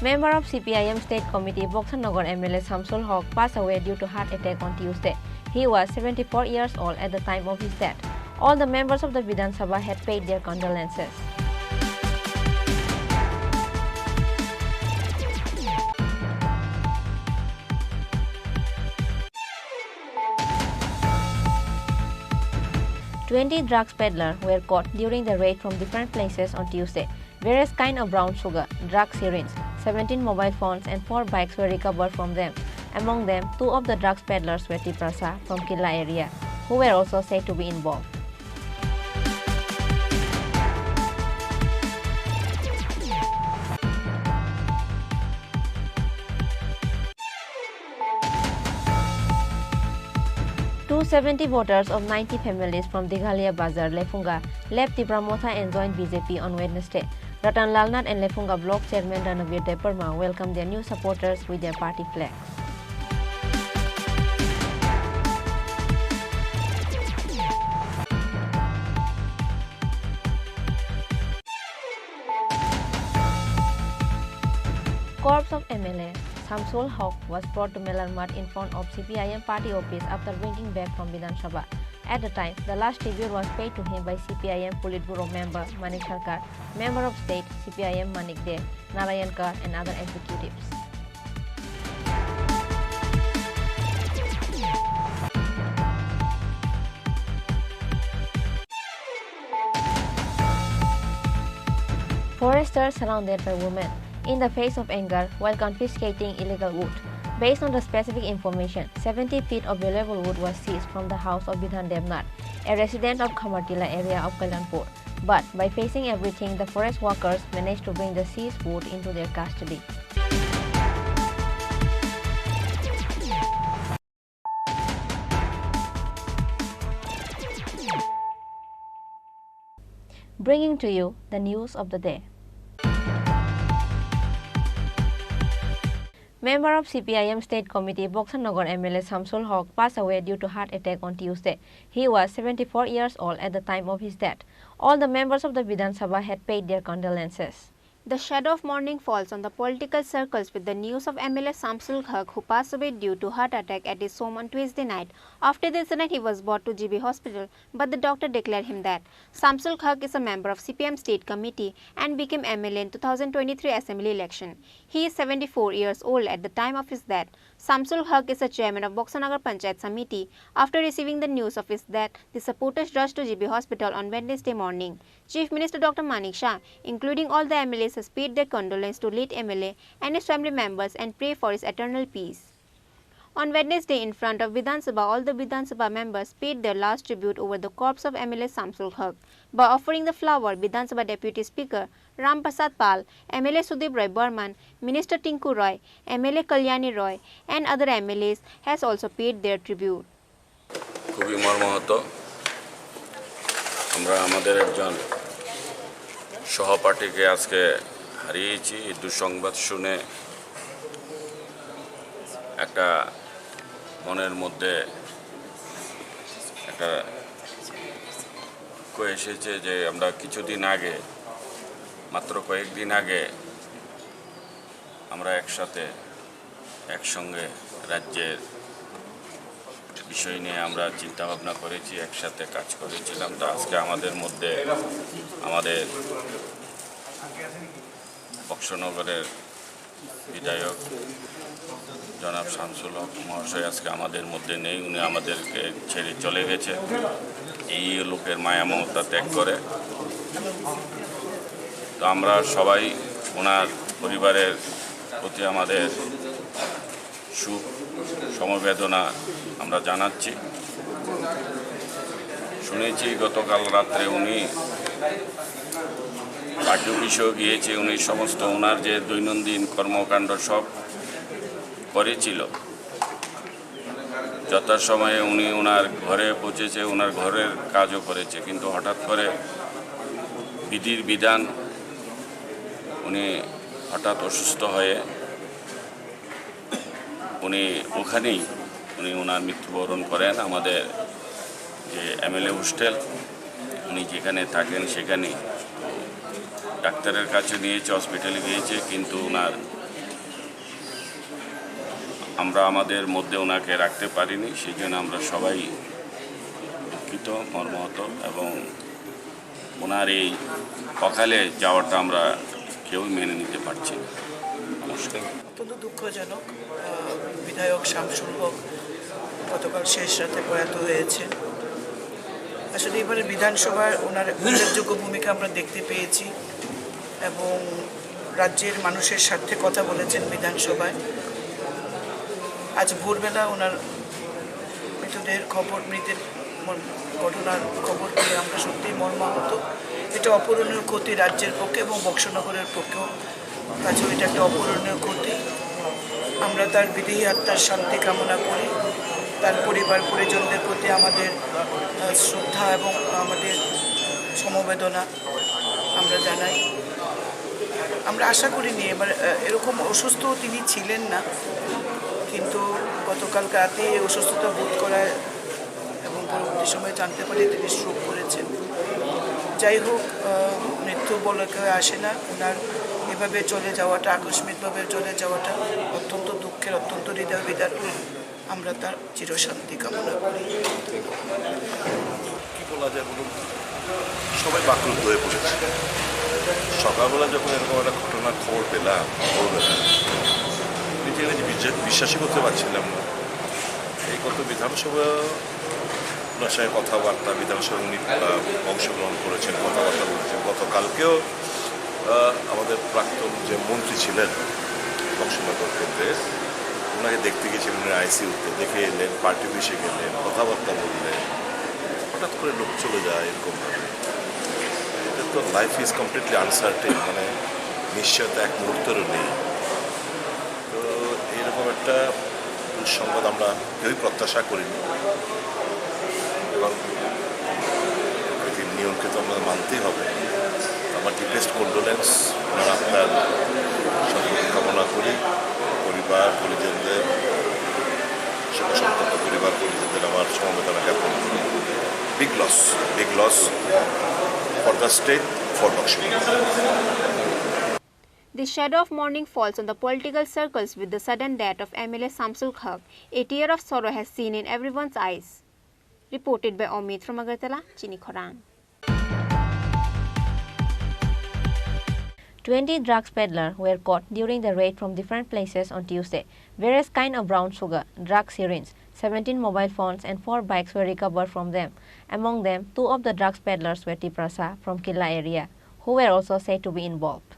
Member of C P I M State Committee, Boksanagar M L A Samsul Haq passed away due to heart attack on Tuesday. He was seventy-four years old at the time of his death. All the members of the Bidhan Sabha had paid their condolences. Twenty drugs peddlers were caught during the raid from different places on Tuesday. Various kind of brown sugar, drug syringe, seventeen mobile phones and four bikes were recovered from them. Among them, two of the drugs peddlers were Tiprasa from Killa area, who were also said to be involved. Two seventy voters of ninety families from Dighalia Bazar, Lefunga, left Tipra Motha and joined B J P on Wednesday. Ratan Lal Nath and Lefunga Block Chairman Ranabir Debbarma welcomed their new supporters with their party flags. Corpse of M L A Samsul Haq was brought to Melar Math in front of C P I M party office after bringing back from Bidhan Sabha. At the time, the last tribute was paid to him by C P I M Politburo member Manik Sarkar, member of state C P I M Manik Dey, Narayan Kar and other executives. Foresters surrounded by women. In the face of anger, while confiscating illegal wood, based on the specific information, seventy feet of valuable wood was seized from the house of Bidhan Debnath, a resident of Khamartila area of Kalyanpur. But by facing everything, the forest workers managed to bring the seized wood into their custody. Bringing to you the news of the day. Member of C P I M State Committee, Boksanagar M L A Samsul Haq passed away due to heart attack on Tuesday. He was seventy-four years old at the time of his death. All the members of the Bidhan Sabha had paid their condolences. The shadow of mourning falls on the political circles with the news of M L A Samsul Haq, who passed away due to heart attack at his home on Tuesday night. After the incident, he was brought to G B hospital, but the doctor declared him dead. Samsul Haq is a member of C P M State Committee and became M L A in two thousand twenty-three assembly election. He is seventy-four years old at the time of his death. Samsul Haq is a chairman of Boksanagar Panchayat Samiti. After receiving the news of his death, the supporters rushed to G B hospital on Wednesday morning. Chief Minister Doctor Manik Shah, including all the M L As, has paid their condolence to late M L A and his family members and pray for his eternal peace. On Wednesday, in front of Bidhan Sabha, all the Bidhan Sabha members paid their last tribute over the corpse of M L A Samsul Haq by offering the flower. Bidhan Sabha Deputy Speaker Ram Prasad Pal, M L A Sudip Roy Barman, Minister Tinku Roy, M L A Kalyani Roy, and other M L As has also paid their tribute. খুবই মর্মাহত। আমরা আমাদের একজন সহপাঠীকে আজকে হারিয়েছি। এই দুঃসংবাদ শুনে একটা মনের মধ্যে একটা দুঃখ এসেছে যে আমরা কিছুদিন আগে, মাত্র কয়েকদিন আগে আমরা একসাথে একসঙ্গে রাজ্যের বিষয় নিয়ে আমরা চিন্তা ভাবনা করেছি, একসাথে কাজ করেছিলাম। তো আজকে আমাদের মধ্যে আমাদের বক্সনগরের বিধায়ক জনাব শামসুল হক মহাশয় আজকে আমাদের মধ্যে নেই, উনি আমাদেরকে ছেড়ে চলে গেছে, এই লোকের মায়া মমতা ত্যাগ করে। তো আমরা সবাই ওনার পরিবারের প্রতি আমাদের শোক সমবেদনা আমরা জানাচ্ছি। শুনেছি গতকাল রাত্রে উনি পার্টি অফিসেও গিয়েছে, উনি সমস্ত ওনার যে দৈনন্দিন কর্মকাণ্ড সব করেছিল। যথাসময়ে উনি ওনার ঘরে পৌঁছেছে, ওনার ঘরের কাজও করেছে, কিন্তু হঠাৎ করে বিধির বিধান উনি হঠাৎ অসুস্থ হয়ে উনি ওখানেই উনি ওনার মৃত্যুবরণ করেন। আমাদের যে এমএলএ হোস্টেল, উনি যেখানে থাকেন সেখানেই। ডাক্তারের কাছে নিয়েছে, হসপিটালে গিয়েছে, কিন্তু ওনার, আমরা আমাদের মধ্যে ওনাকে রাখতে পারিনি, সেই জন্য আমরা সবাই দুঃখিত, মর্মাহত, এবং ওনার এই অকালে যাওয়াটা আমরা কেউই মেনে নিতে পারছি না। নমস্কার। অত্যন্ত দুঃখজনক। আহ, বিধায়ক শামসুল হক গতকাল শেষ রাতে প্রয়াত হয়েছেন। আসলে এবারে বিধানসভার ওনার উল্লেখযোগ্য ভূমিকা আমরা দেখতে পেয়েছি এবং রাজ্যের মানুষের স্বার্থে কথা বলেছেন বিধানসভায়। আজ ভোরবেলা ওনার মৃতদেহের খবর, মৃতের মর-, ঘটনার খবর পেয়ে আমরা সত্যিই মর্মাহত। এটা অপূরণীয় ক্ষতি রাজ্যের পক্ষে এবং বক্সনগরের পক্ষেও। কাজেই এটা একটা অপূরণীয় ক্ষতি। আমরা তার বিদেহী আত্মার শান্তি কামনা করি। তার পরিবার পরিজনদের প্রতি আমাদের, আহ, শ্রদ্ধা এবং আমাদের সমবেদনা আমরা জানাই। আমরা আশা করিনি, এবার, আহ, এরকম অসুস্থ তিনি ছিলেন না, কিন্তু গতকাল রাতে এই অসুস্থতা বোধ করায় এবং পরবর্তী সময়ে জানতে পারি তিনি স্ট্রোক করেছেন। যাই হোক, আহ, মৃত্যু বলে কেউ আসে না। ওনার এভাবে চলে যাওয়াটা, আকস্মিকভাবে চলে যাওয়াটা অত্যন্ত দুঃখের, অত্যন্ত হৃদয় বিদারক। আমরা তার চিরশান্তি কামনা করি। কি বলা যায় বলুন, সবাই বাকরুদ্ধ হয়ে পড়েছে। সকালবেলা যখন এরকম একটা ঘটনার খবর পেলাম, খবর পেলাম, নিজে নিজে বিজে-, বিশ্বাসই করতে পারছিলাম না। এই গত বিধানসভা ওনার সঙ্গে কথাবার্তা, বিধানসভায় উনি, আহ, অংশগ্রহণ করেছেন, কথাবার্তা বলেছেন। গতকালকেও, আহ, আমাদের প্রাক্তন যে মন্ত্রী ছিলেন বক্সনগর কেন্দ্রের, ওনাকে দেখতে গেছিলেন, উনি আইসিইউতে দেখে এলেন, পার্টি অফিসে গেলেন, কথাবার্তা বললেন। হঠাৎ করে লোক চলে যায় এরকমভাবে, এটা তো, life is completely uncertain, মানে নিশ্চয়তা এক মুহূর্তেরও নেই। তো এইরকম একটা দুঃসংবাদ আমরা কেউই প্রত্যাশা করিনি এবং প্রকৃতির নিয়মকে তো আমাদের মানতেই হবে। আমার ডিপেস্ট কন্ডোলেন্স, ওনার আত্মার সদ্গতি কামনা করি। পরিবার পরিজনদের, শোকসন্তপ্ত পরিবার পরিজনদের আমার সমবেদনা জ্ঞাপন করি। Big loss, big loss for the state, for boxing. The shadow of mourning falls on the political circles with the sudden death of M L A Samsul Haq. A tear of sorrow has seen in everyone's eyes. Reported by Omid from Agartala, Chini Khorang. Twenty drugs peddler were caught during the raid from different places on Tuesday. Various kind of brown sugar, drug syringe, seventeen mobile phones and four bikes were recovered from them. Among them, two of the drugs peddlers were Tiprasa from Killa area, who were also said to be involved.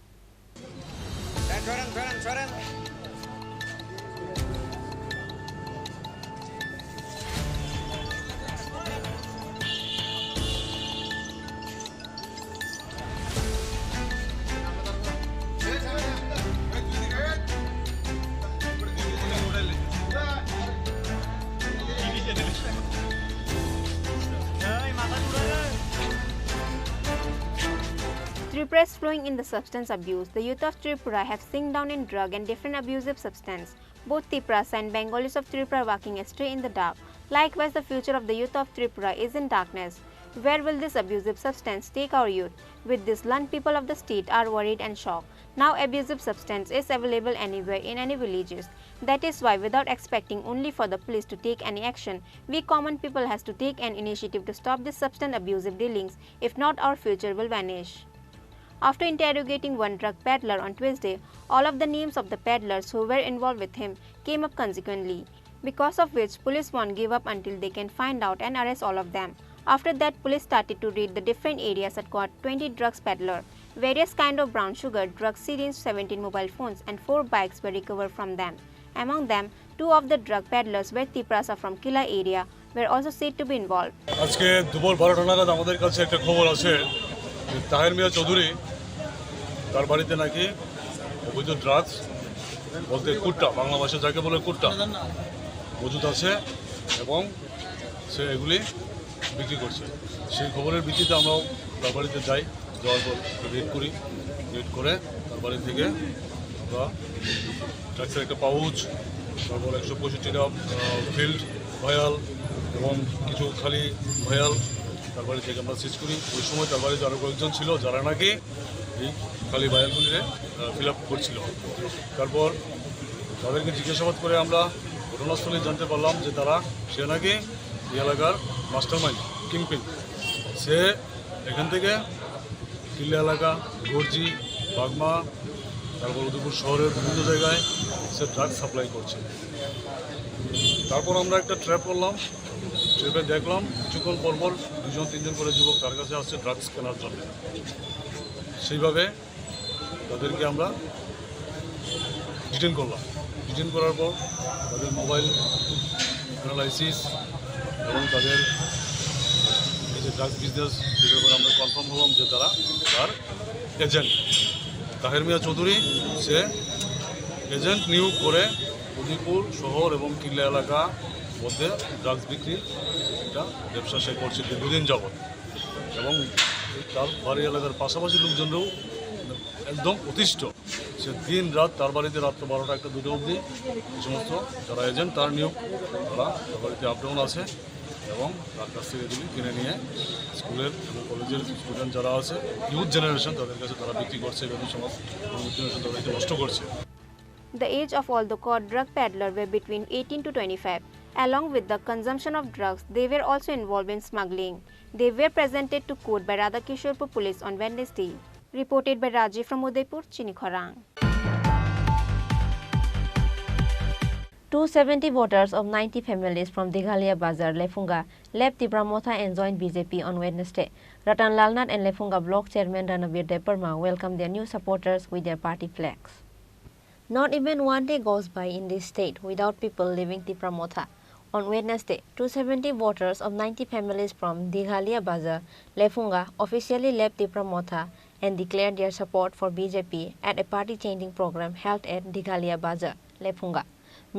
Tripura is fluent in the substance abuse. The youth of Tripura have sunk down in drug and different abusive substance. Both Tiprasa and Bengalis of Tripura are walking astray in the dark. Likewise, the future of the youth of Tripura is in darkness. Where will this abusive substance take our youth? With this, learned people of the state are worried and shocked. Now, abusive substance is available anywhere in any villages. That is why, without expecting only for the police to take any action, we common people has to take an initiative to stop this substance abusive dealings. If not, our future will vanish. After interrogating one drug peddler on Tuesday, all of the names of the peddlers who were involved with him came up consequently, because of which police won't give up until they can find out and arrest all of them. After that, police started to raid the different areas and caught twenty drugs peddler. Various kind of brown sugar, drug syringe, seventeen mobile phones and four bikes were recovered from them. Among them, two of the drug peddlers were Tiprasa from Killa area were also said to be involved. আজকে দুপুর বারোটা নাগাদ আমাদের কাছে একটা খবর আছে যে তাহের মিয়া চৌধুরী, তার বাড়িতে নাকি অবৈধ ড্রাগস, বলতে কুট্টা, বাংলা ভাষায় যাকে বলে কুট্টা, মজুদ আছে এবং সে এগুলি বিক্রি করছে। সেই খবরের ভিত্তিতে আমরাও তার বাড়িতে যাই, যাওয়ার পর রেড করি। রেড করে তার বাড়ি থেকে আমরা ড্রাগসের একটা পাউচ, তারপর একশো পঁয়ষট্টিটা ফিল্ড ভায়াল এবং কিছু খালি ভায়াল তার বাড়ি থেকে আমরা সিজ করি। ওই সময় তার বাড়িতে আরও কয়েকজন ছিল, যারা নাকি এই খালি ভায়ালগুলিরে ফিল আপ করছিল। তারপর তাদেরকে জিজ্ঞাসাবাদ করে আমরা ঘটনাস্থলে জানতে পারলাম যে তারা, সে নাকি এই এলাকার মাস্টারমাইন্ড, কিংপিন। সে এখান থেকে কিল্লা এলাকা, গর্জি, বাগমা, তারপর উদয়পুর শহরের বিভিন্ন জায়গায় সে ড্রাগ সাপ্লাই করছে। তারপর আমরা একটা ট্র্যাপ করলাম। ট্র্যাপে দেখলাম কিছুক্ষণ পর পর দুজন তিনজন করে যুবক তার কাছে আসছে ড্রাগস কেনার জন্য। সেইভাবে তাদেরকে আমরা ডিটেন করলাম। ডিটেন করার পর তাদের মোবাইল অ্যানালাইসিস এবং তাদের এই যে ড্রাগস বিজনেস, সে ব্যাপারে আমরা কনফার্ম হলাম যে তারা তার এজেন্ট। তাহের মিয়া চৌধুরী, সে এজেন্ট নিয়োগ করে উদয়পুর শহর এবং কিল্লা এলাকা মধ্যে ড্রাগস বিক্রি একটা ব্যবসা সে করছে দীর্ঘদিন যাবত। এবং তার বাড়ি এলাকার পাশাপাশি লোকজনরাও একদম অতিষ্ঠ। সে দিন রাত তার বাড়িতে রাত্র বারোটা, একটা, দুটো অবধি এই সমস্ত যারা এজেন্ট তার নিয়োগ, তারা তার বাড়িতে আপ ডাউন আছে এবং তার কাছ থেকে এগুলি কিনে নিয়ে স্কুলের এবং কলেজের স্টুডেন্ট যারা আছে, ইউথ জেনারেশন, তাদের কাছে তারা বিক্রি করছে এবং সমাজ জেনারেশন তাদেরকে নষ্ট করছে। The age of all the caught drug peddler were between eighteen to twenty-five. Along with the consumption of drugs, they were also involved in smuggling. They were presented to court by Radhakishorpur police on Wednesday. Reported by Rajiv from Udaipur, Chini Khorang. Two seventy voters of ninety families from Dighalia Bazar, Lefunga, left Tipra Motha and joined B J P on Wednesday. Ratan Lal Nath and Lefunga Block Chairman Ranabir Debbarma welcomed their new supporters with their party flags. Not even one day goes by in this state without people leaving Tipra Motha. On Wednesday, two seventy voters of ninety families from Dighalia Bazar, Lefunga, officially left Tipra Motha and declared their support for B J P at a party-changing program held at Dighalia Bazar, Lefunga.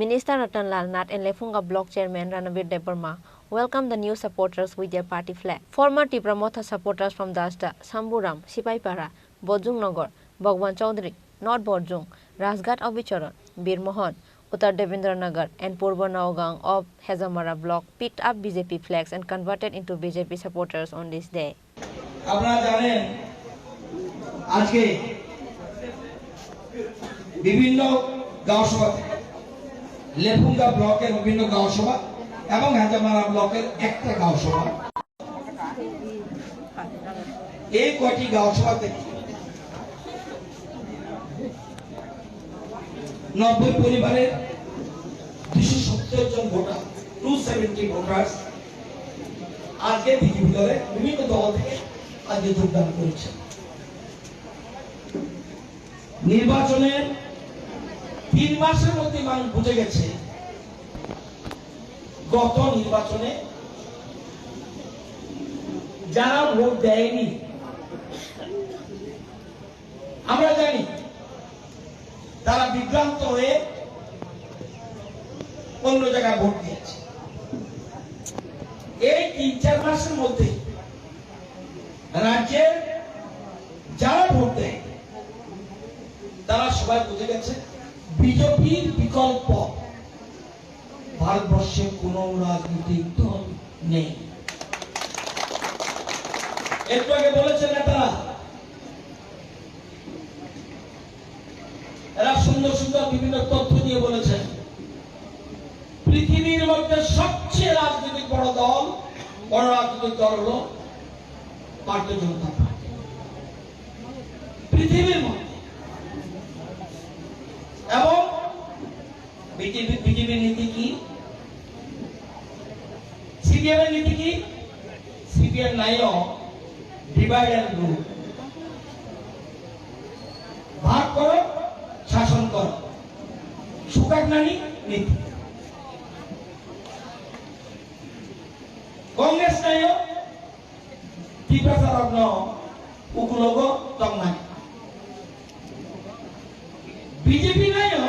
Minister Ratan Lal Nath and Lefunga Block Chairman Ranabir Debbarma welcomed the new supporters with their party flag. Former Tipra Motha supporters from Dasda, Samburam, Sipaipara, Bojung Nagar, Bhagwan Chaudhary, North Borjung, Rajghat Abhicharan, Bir Mohan, Uttar Devendra Nagar and Purba Nagaon of Hejamara block picked up B J P flags and converted into B J P supporters on this day. আপনারা জানেন, আজকে বিভিন্ন গাঁও সভা থেকে, লেফুঙ্গা ব্লকের বিভিন্ন গাঁও সভা এবং হেজামারা ব্লকের একটা গাঁও সভা, এই কয়টি গাঁও সভা থেকে নব্বই পরিবারের দুইশো সত্তর জন ভোটার, টু সেভেন্টি ভোটার্স আজকে বিজেপি দলে বিভিন্ন দল থেকে আজকে যোগদান করেছে। নির্বাচনের তিন মাসের মধ্যে মানুষ বুঝে গেছে, গত নির্বাচনে যারা ভোট দেয়নি, আমরা জানি তারা বিভ্রান্ত হয়ে অন্য জায়গায় ভোট দিয়েছে। এই তিন চার মাসের মধ্যে রাজ্যের যারা ভোট দেয়, তারা সবাই বুঝে গেছে বিজেপির বিকল্প ভারতবর্ষে কোনো রাজনৈতিক দল নেই। একটু আগে বলেছেন নেতারা, এরা সুন্দর সুন্দর বিভিন্ন তথ্য দিয়ে বলেছেন, পৃথিবীর মধ্যে সবচেয়ে রাজনৈতিক বড় দল, বড় রাজনৈতিক দল হলো ভারতীয় জনতা পার্টি। পৃথিবীর মধ্যে। এবং বিজেপি, বিজেপির নীতি কি? সিপিএম এর নীতি কি? সিপিএম নাইও divide and rule, ভাগ করো, শাসন করো, সুকাকনানি নীতি। কংগ্রেস নাইও টিপ্রাসারকno ukulogo tongnai. বিজেপি নাইও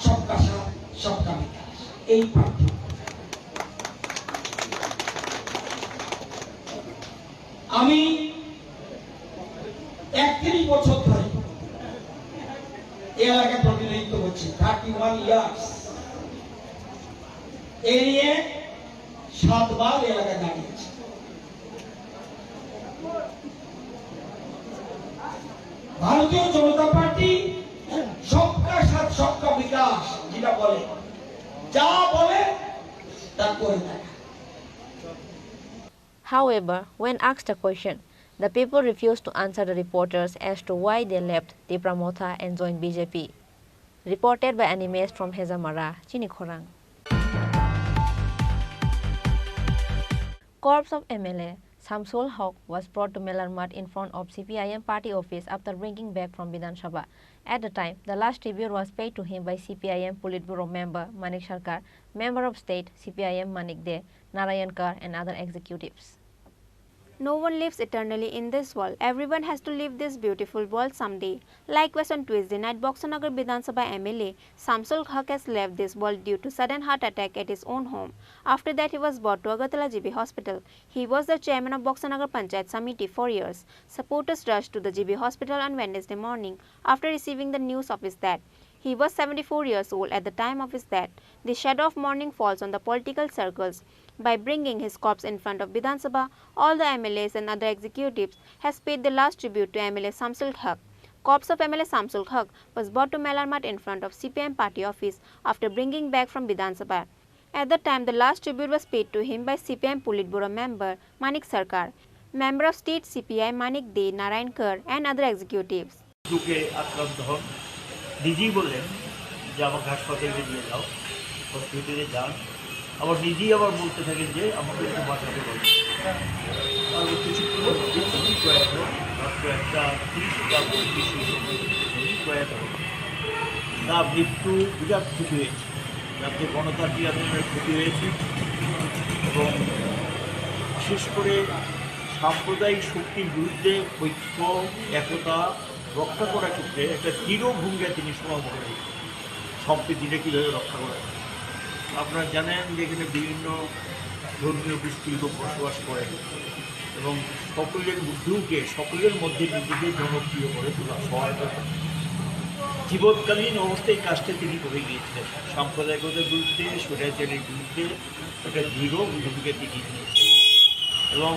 সবকা সাথ, সবকা বিকাশ। এই পার্থক্য। আমি একত্রিশ বছর ধরে এই এলাকায় প্রতিনিধিত্ব করছি, থার্টি ওয়ান ইয়ার্স। এ নিয়ে সাতবার এলাকায় দাঁড়িয়েছি। ভারতীয় জনতা পার্টি সবকা সাথ সবকা বিকাশ যেটা বলে, যা বলে তা করে দেখা। However, when asked a question, the people refused to answer the reporters as to why they left Tipra Motha and joined B J P. Reported by Animesh from Hejamara, Chini Khorang. Corpse of M L A Samsul Haq was brought to Melar Math in front of C P I M party office after bringing back from Bidhan Sabha. At the time, the last tribute was paid to him by C P I M Politburo member Manik Sarkar, member of state C P I M Manik Dey, Narayan Kar and other executives. No one lives eternally in this world. Everyone has to leave this beautiful world someday. Likewise, on Tuesday night, Boxanagar Bidhan Sabha M L A Samsul Haq has left this world due to sudden heart attack at his own home. After that, he was brought to Agartala G B Hospital. He was the chairman of Boxanagar Panchayat Samiti for years. Supporters rushed to the G B Hospital on Wednesday morning after receiving the news of his death. He was seventy-four years old at the time of his death. The shadow of mourning falls on the political circles. By bringing his corpse in front of Bidhan Sabha, all the M L As and other executives has paid the last tribute to M L A Samsul Haq. Corpse of M L A Samsul Haq was brought to Melar Math in front of C P I M party office after bringing back from Bidhan Sabha. At the time, the last tribute was paid to him by C P I M Politburo member Manik Sarkar, member of state C P I Manik Dey, Narayan Kar and other executives. রোগে আক্রান্ত হন। নিজেই বললেন যে আমাকে হাসপাতালে নিয়ে যাও, হসপিটালে যান। আবার নিজেই আবার বলতে থাকেন যে আমাকে একটু বাঁচাতে পারবে। আর কিছুক্ষণের মধ্যে উনি প্রয়াত হন। রাত্র একটা তিরিশ বা পঁয়ত্রিশ মিনিটের মধ্যে উনি প্রয়াত হন। তার মৃত্যু বিরাট ক্ষতি হয়েছে, রাজ্যে গণতান্ত্রিক আন্দোলনের ক্ষতি হয়েছে এবং বিশেষ করে সাম্প্রদায়িক শক্তির বিরুদ্ধে ঐক্য, একতা রক্ষা করার ক্ষেত্রে একটা দৃঢ় ভূমিকা তিনি সমাজ মনে রেখেছেন। সম্প্রীতিটা কীভাবে রক্ষা করা যায়? আপনারা জানেন যে এখানে বিভিন্ন ধর্মীয় গোষ্ঠীর লোক বসবাস করে এবং সকলের মধ্যে উঠে সকলের মধ্যে নিজেকে জনপ্রিয় করে তোলা, সহায়তা করে। জীবৎকালীন অবস্থায় এই কাজটা তিনি করে গিয়েছিলেন। সাম্প্রদায়িকতার বিরুদ্ধে, স্বৈরাচারীর বিরুদ্ধে একটা দৃঢ় ভূমিকা তিনি নিয়েছেন এবং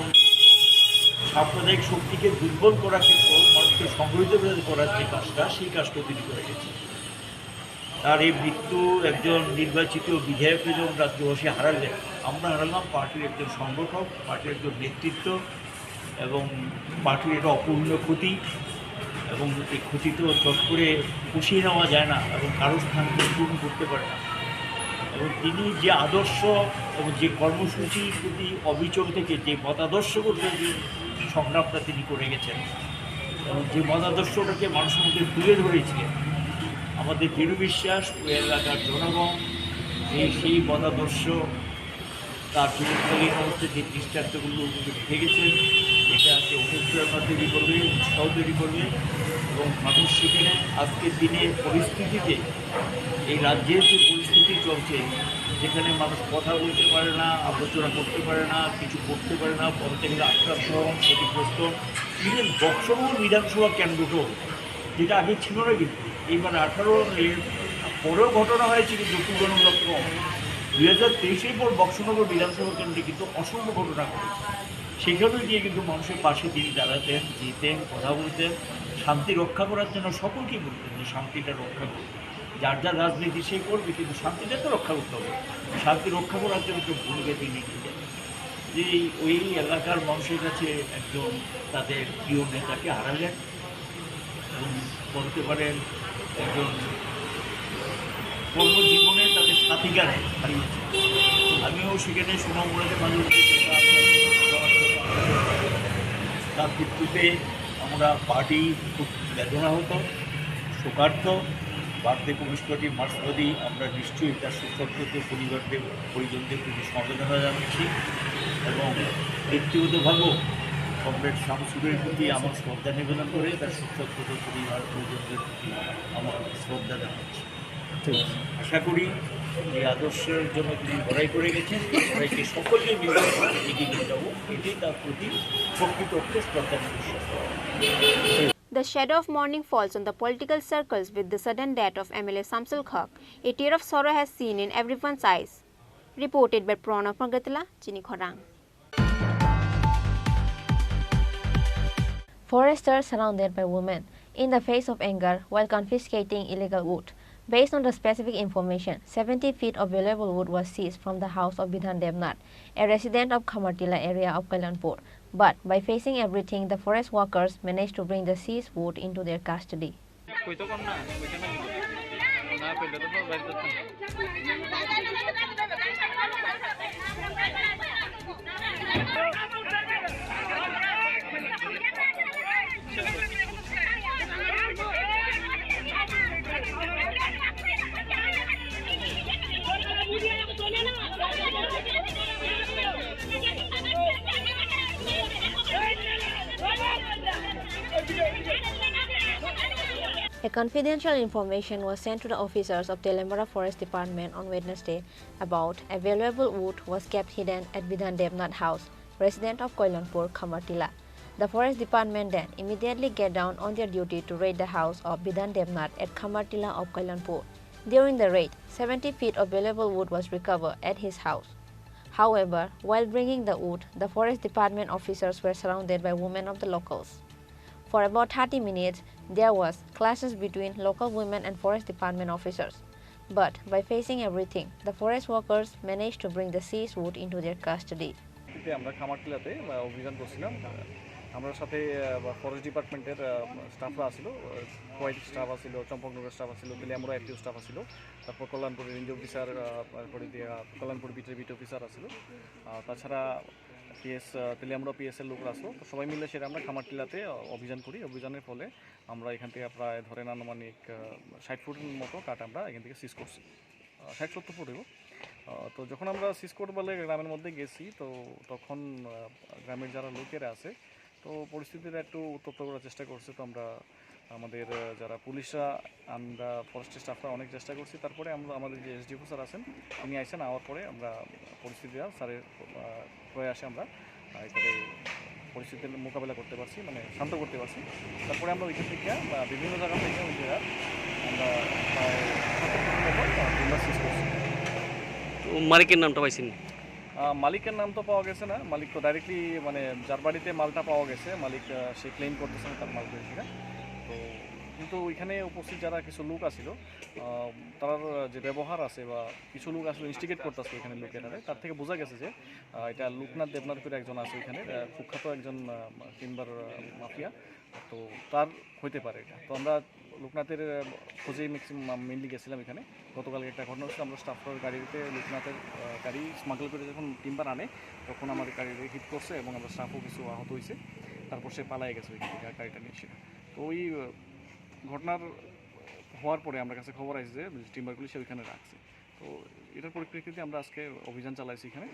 সাম্প্রদায়িক শক্তিকে দুর্বল করার ক্ষেত্রে মানুষকে সংগঠিত করার যে কাজটা, সেই কাজটা তিনি করে গেছেন। তার এই মৃত্যু একজন নির্বাচিত বিধায়ককে যেমন রাজ্যবাসী হারালেন, আমরা হারালাম পার্টির একজন সংগঠক, পার্টির একজন নেতৃত্ব এবং পার্টির এটা অপূরণীয় ক্ষতি। এবং এই ক্ষতি তো চট করে পুষিয়ে নেওয়া যায় না এবং কারো স্থান কেউ পূরণ করতে পারে না। এবং তিনি যে আদর্শ এবং যে কর্মসূচির প্রতি অবিচল থেকে যে মতাদর্শ পর্যন্ত সংগ্রামটা তিনি করে গেছেন এবং যে মতাদর্শটাকে মানুষের মধ্যে তুলে ধরেছিলেন, আমাদের দৃঢ় বিশ্বাস ওই এলাকার জনগণ যে সেই মতাদর্শ তার জীবনকালীন অবস্থায় যে দৃষ্টান্তগুলো উনি রেখে গেছেন, এটা আজকে অনুপ্রেরণা তৈরি করবে, উৎসাহ তৈরি করবে এবং মানুষ সেখানে আজকের দিনে পরিস্থিতিতে, এই রাজ্যের যে পরিস্থিতি চলছে, যেখানে মানুষ কথা বলতে পারে না, আলোচনা করতে পারে না, কিছু করতে পারে না, বলতে গেলে আক্রান্ত হন, ক্ষতিগ্রস্ত হন। ইভেন বক্সনগর বিধানসভা কেন্দ্রটাও, যেটা আগে ছিল না, কিন্তু এইবার আঠারো এর পরেও ঘটনা হয়েছে, কিন্তু তুলনামূলক কম। দুই হাজার তেইশের পর বক্সনগর বিধানসভা কেন্দ্রে কিন্তু অসংখ্য ঘটনা ঘটেছে। সেখানে গিয়ে কিন্তু মানুষের পাশে তিনি দাঁড়াতেন, যেতেন, কথা বলতেন, শান্তি রক্ষা করার জন্য সকলকেই বলতেন যে শান্তিটা রক্ষা করুন। যার যার রাজনীতি সে করবে, কিন্তু শান্তিটা তো রক্ষা করতে হবে। শান্তি রক্ষা করার জন্য তো ভূমিকা তিনি নিয়ে যেতেন। যে এই, ওই এলাকার মানুষের কাছে একজন তাদের প্রিয় নেতাকে হারালেন এবং বলতে পারেন একজন কর্মজীবনে তাদের সাথীকে হারিয়েছে। আমিও সেখানে সুনামগঞ্জে মাঝে মধ্যে যেতাম। তার মৃত্যুতে আমরা পার্টি খুব বেদনা হতো, শোকার্ত। বার্থডে কমিটি মার্চবাদী আমরা নিশ্চয়ই তার শোকসন্তপ্ত পরিবারদের, পরিজনদের প্রতি সমবেদনা জানাচ্ছি এবং ব্যক্তিগতভাবেও কমরেড শামসুরের প্রতি আমার শ্রদ্ধা নিবেদন করে তার শোকসন্তপ্ত পরিবার পরিজনদের প্রতি আমার শ্রদ্ধা জানাচ্ছি। ঠিক আছে। আশা করি এই আদর্শের জন্য তিনি লড়াই করে গেছেন, এই লড়াইকে সকলকে মিলে এগিয়ে নিয়ে যাবো, এটাই তার প্রতি প্রকৃত অর্থে শ্রদ্ধা নিবেদন। The shadow of mourning falls on the political circles with the sudden death of M L A Samsul Haq. A tear of sorrow has seen in everyone's eyes. Reported by Pranav Magatla, Chini Khorang. Foresters surrounded by women in the face of anger while confiscating illegal wood. Based on the specific information, seventy feet of valuable wood was seized from the house of Bidhan Debnath, a resident of Khamartila area of Kalyanpur. But by facing everything, the forest workers managed to bring the seized wood into their custody. কইতো কম না, কইতো না। না কইলে তো বাড়িতে থাকতাম। A confidential information was sent to the officers of Teliamura Forest Department on Wednesday about a valuable wood was kept hidden at Bidhan Debnath House, resident of Koilanpur, Khamartila. The Forest Department then immediately get down on their duty to raid the house of Bidhan Debnath at Khamartila of Koilanpur. During the raid, seventy feet of valuable wood was recovered at his house. However, while bringing the wood, the Forest Department officers were surrounded by women of the locals. For about thirty minutes, there was clashes between local women and Forest Department officers. But by facing everything, the forest workers managed to bring the seized wood into their custody. এতে আমরা খামারটিলাতে, আহ, অভিযান করছিলাম। আমরা সাথে, আহ, ফরেস্ট ডিপার্টমেন্টের, আহ, স্টাফরা আছিল, আহ, কোয়াইট স্টাফ আছিল, চম্পকনগর স্টাফ আছিল, তেলিয়ামুড়া এফটিও স্টাফ আছিল, তারপর কল্যাণপুরের রেঞ্জ অফিসার, আহ, তারপরে দিয়া কল্যাণপুর বিটের বিট অফিসার আছিল। আহ, তাছাড়া পিএস, আহ, তেলিয়ামুড়া পিএস এর লোকরা আসলো। তো সবাই মিলে সেটা আমরা খামারটিলাতে, আহ, অভিযান করি। অভিযানের ফলে আমরা এখান থেকে প্রায় ধরেন আনুমানিক, আহ, ষাট ফুটের মতো কাঠ আমরা এখান থেকে সিজ করছি। আহ, ষাট সত্তর ফুট হইব। আহ, তো যখন আমরা সিজ করতে বলে গ্রামের মধ্যে গেছি, তো তখন, আহ, গ্রামের যারা লোকেরা আছে, তো পরিস্থিতিটা একটু উত্তপ্ত করার চেষ্টা করছে। তো আমরা আমাদের, আহ, যারা পুলিশরা, আমরা ফরেস্ট স্টাফরা অনেক চেষ্টা করছি। তারপরে আমরা, আমাদের যে এসডিপিও স্যার আছেন, তিনি আইছেন, আওয়ার পরে আমরা পরিস্থিতিটা স্যারের, আহ, প্রয়াসে আমরা, আহ, এখানে পরিস্থিতির মোকাবেলা করতে পারছি, মানে শান্ত করতে পারছি। তারপরে আমরা ওইখান থেকে, আহ, বিভিন্ন জায়গা থেকে ওই জায়গা আমরা প্রায় সাত আট ফুটের মতো, আহ, টিম্বার সিজ করছি। তো মালিকের নামটা পাইছেন? আহ, মালিকের নাম তো পাওয়া গেছে না, মালিক তো ডাইরেক্টলি মানে যার বাড়িতে মালটা পাওয়া গেছে, মালিক, আহ, সে ক্লেম করতেছে না তার মাল পেয়েছে। তো তো ওইখানে উপস্থিত যারা কিছু লোক আছিল, আহ, তার যে ব্যবহার আছে বা কিছু লোক আসলে ইনস্টিগেট করতেছে ওইখানে লোকেরা, তার থেকে বোঝা গেছে যে, আহ, এটা লোকনাথ দেবনাথ করে একজন আছে ওইখানে, আহ, কুখ্যাত একজন, আহ, টিম্বার, আহ, মাফিয়া। তো তার হইতে পারে এটা। তো আমরা লোকনাথের, আহ, খোঁজেই ম্যাক্সিমাম, মেইনলি গেছিলাম এখানে। গতকালকে একটা ঘটনা হচ্ছে, আমরা স্টাফরার গাড়িতে লোকনাথের, আহ, গাড়ি স্মাগল করে যখন টিম্বার আনে, তখন আমাদের গাড়িতে হিট করছে এবং আমরা স্টাফও কিছু আহত হয়েছে। তারপর সে পালাই গেছে ওইখান থেকে, আর গাড়িটা নিয়ে সেটা। তো ওই, আহ, ঘটনার হওয়ার পরে আমার কাছে খবর আসে যে টিম্বারগুলি সে ওইখানে রাখছে। তো এটার পরিপ্রেক্ষিতে আমরা আজকে অভিযান চালাইছি এখানে।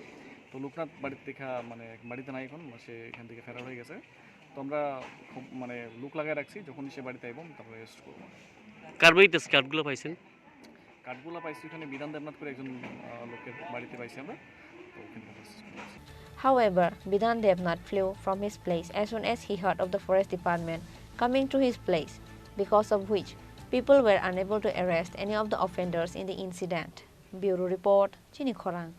তো লোকনাথ বাড়িতে দেখা, মানে, বাড়িতে নাই এখন, সে এখান থেকে ফেরার হয়ে গেছে। তো আমরা খুব, মানে, লুক লাগায় রাখছি, যখনই সে বাড়িতে আইব, আমরা তারপরে অ্যারেস্ট করবো। কার বাড়িতে আছে? কাঠগুলো পাইছেন? কাঠগুলো পাইছি এখানে বিধান দেবনাথ করে একজন, আহ, লোকের বাড়িতে পাইছি আমরা। তো ওখান থেকে অ্যারেস্ট করছি। However, Bidhan Devnath flew from his place as soon as he heard of the forest department coming to his place, because of which people were unable to arrest any of the offenders in the incident. Bureau report, Chini Khorang.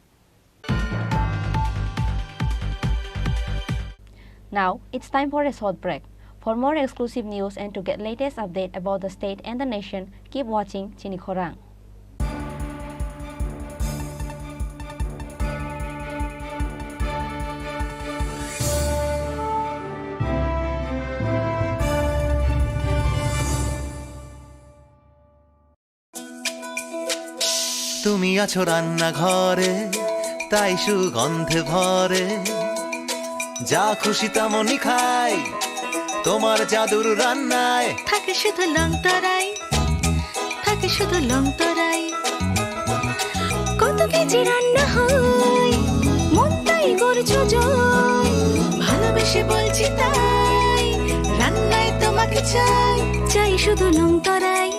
Now, it's time for a short break. For more exclusive news and to get latest update about the state and the nation, keep watching Chini Khorang. তুমি আছো রান্নাঘরে, তাই সুগন্ধে ভরে। যা খুশি তেমনই খাই, তোমার জাদুর রান্নায়। থাকে শুধু লং তরাই, থাকে শুধু লং তরাই। কত কেজি রান্না হয়, মন তাই করছো জয়। ভালোবেসে বলছি তাই, রান্নায় তোমাকে চাই। চাই শুধু লং তরাই,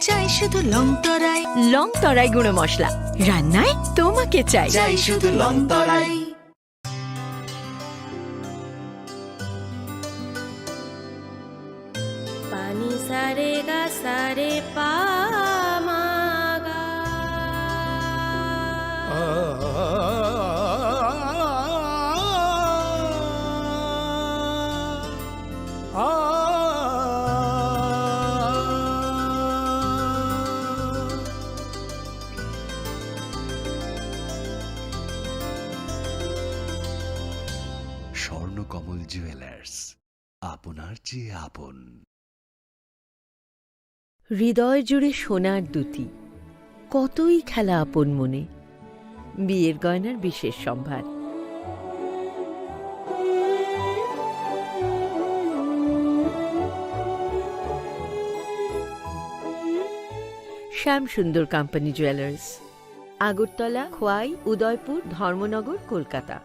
চাই শুধু লং তরাই। লং তরাই গুঁড়ো মশলা, রান্নায় তোমাকে চাই। চাই শুধু Longtarai. Pani sa re ga sa re pa ma ga. Swarnakamal jewellers, আপনার চেয়ে আপন। হৃদয় জুড়ে সোনার দ্যুতি, কতই খেলা আপন মনে। বিয়ের গয়নার বিশেষ সম্ভার। শ্যাম সুন্দর কোম্পানি জুয়েলার্স, আগরতলা, খোয়াই, উদয়পুর, ধর্মনগর, কলকাতা।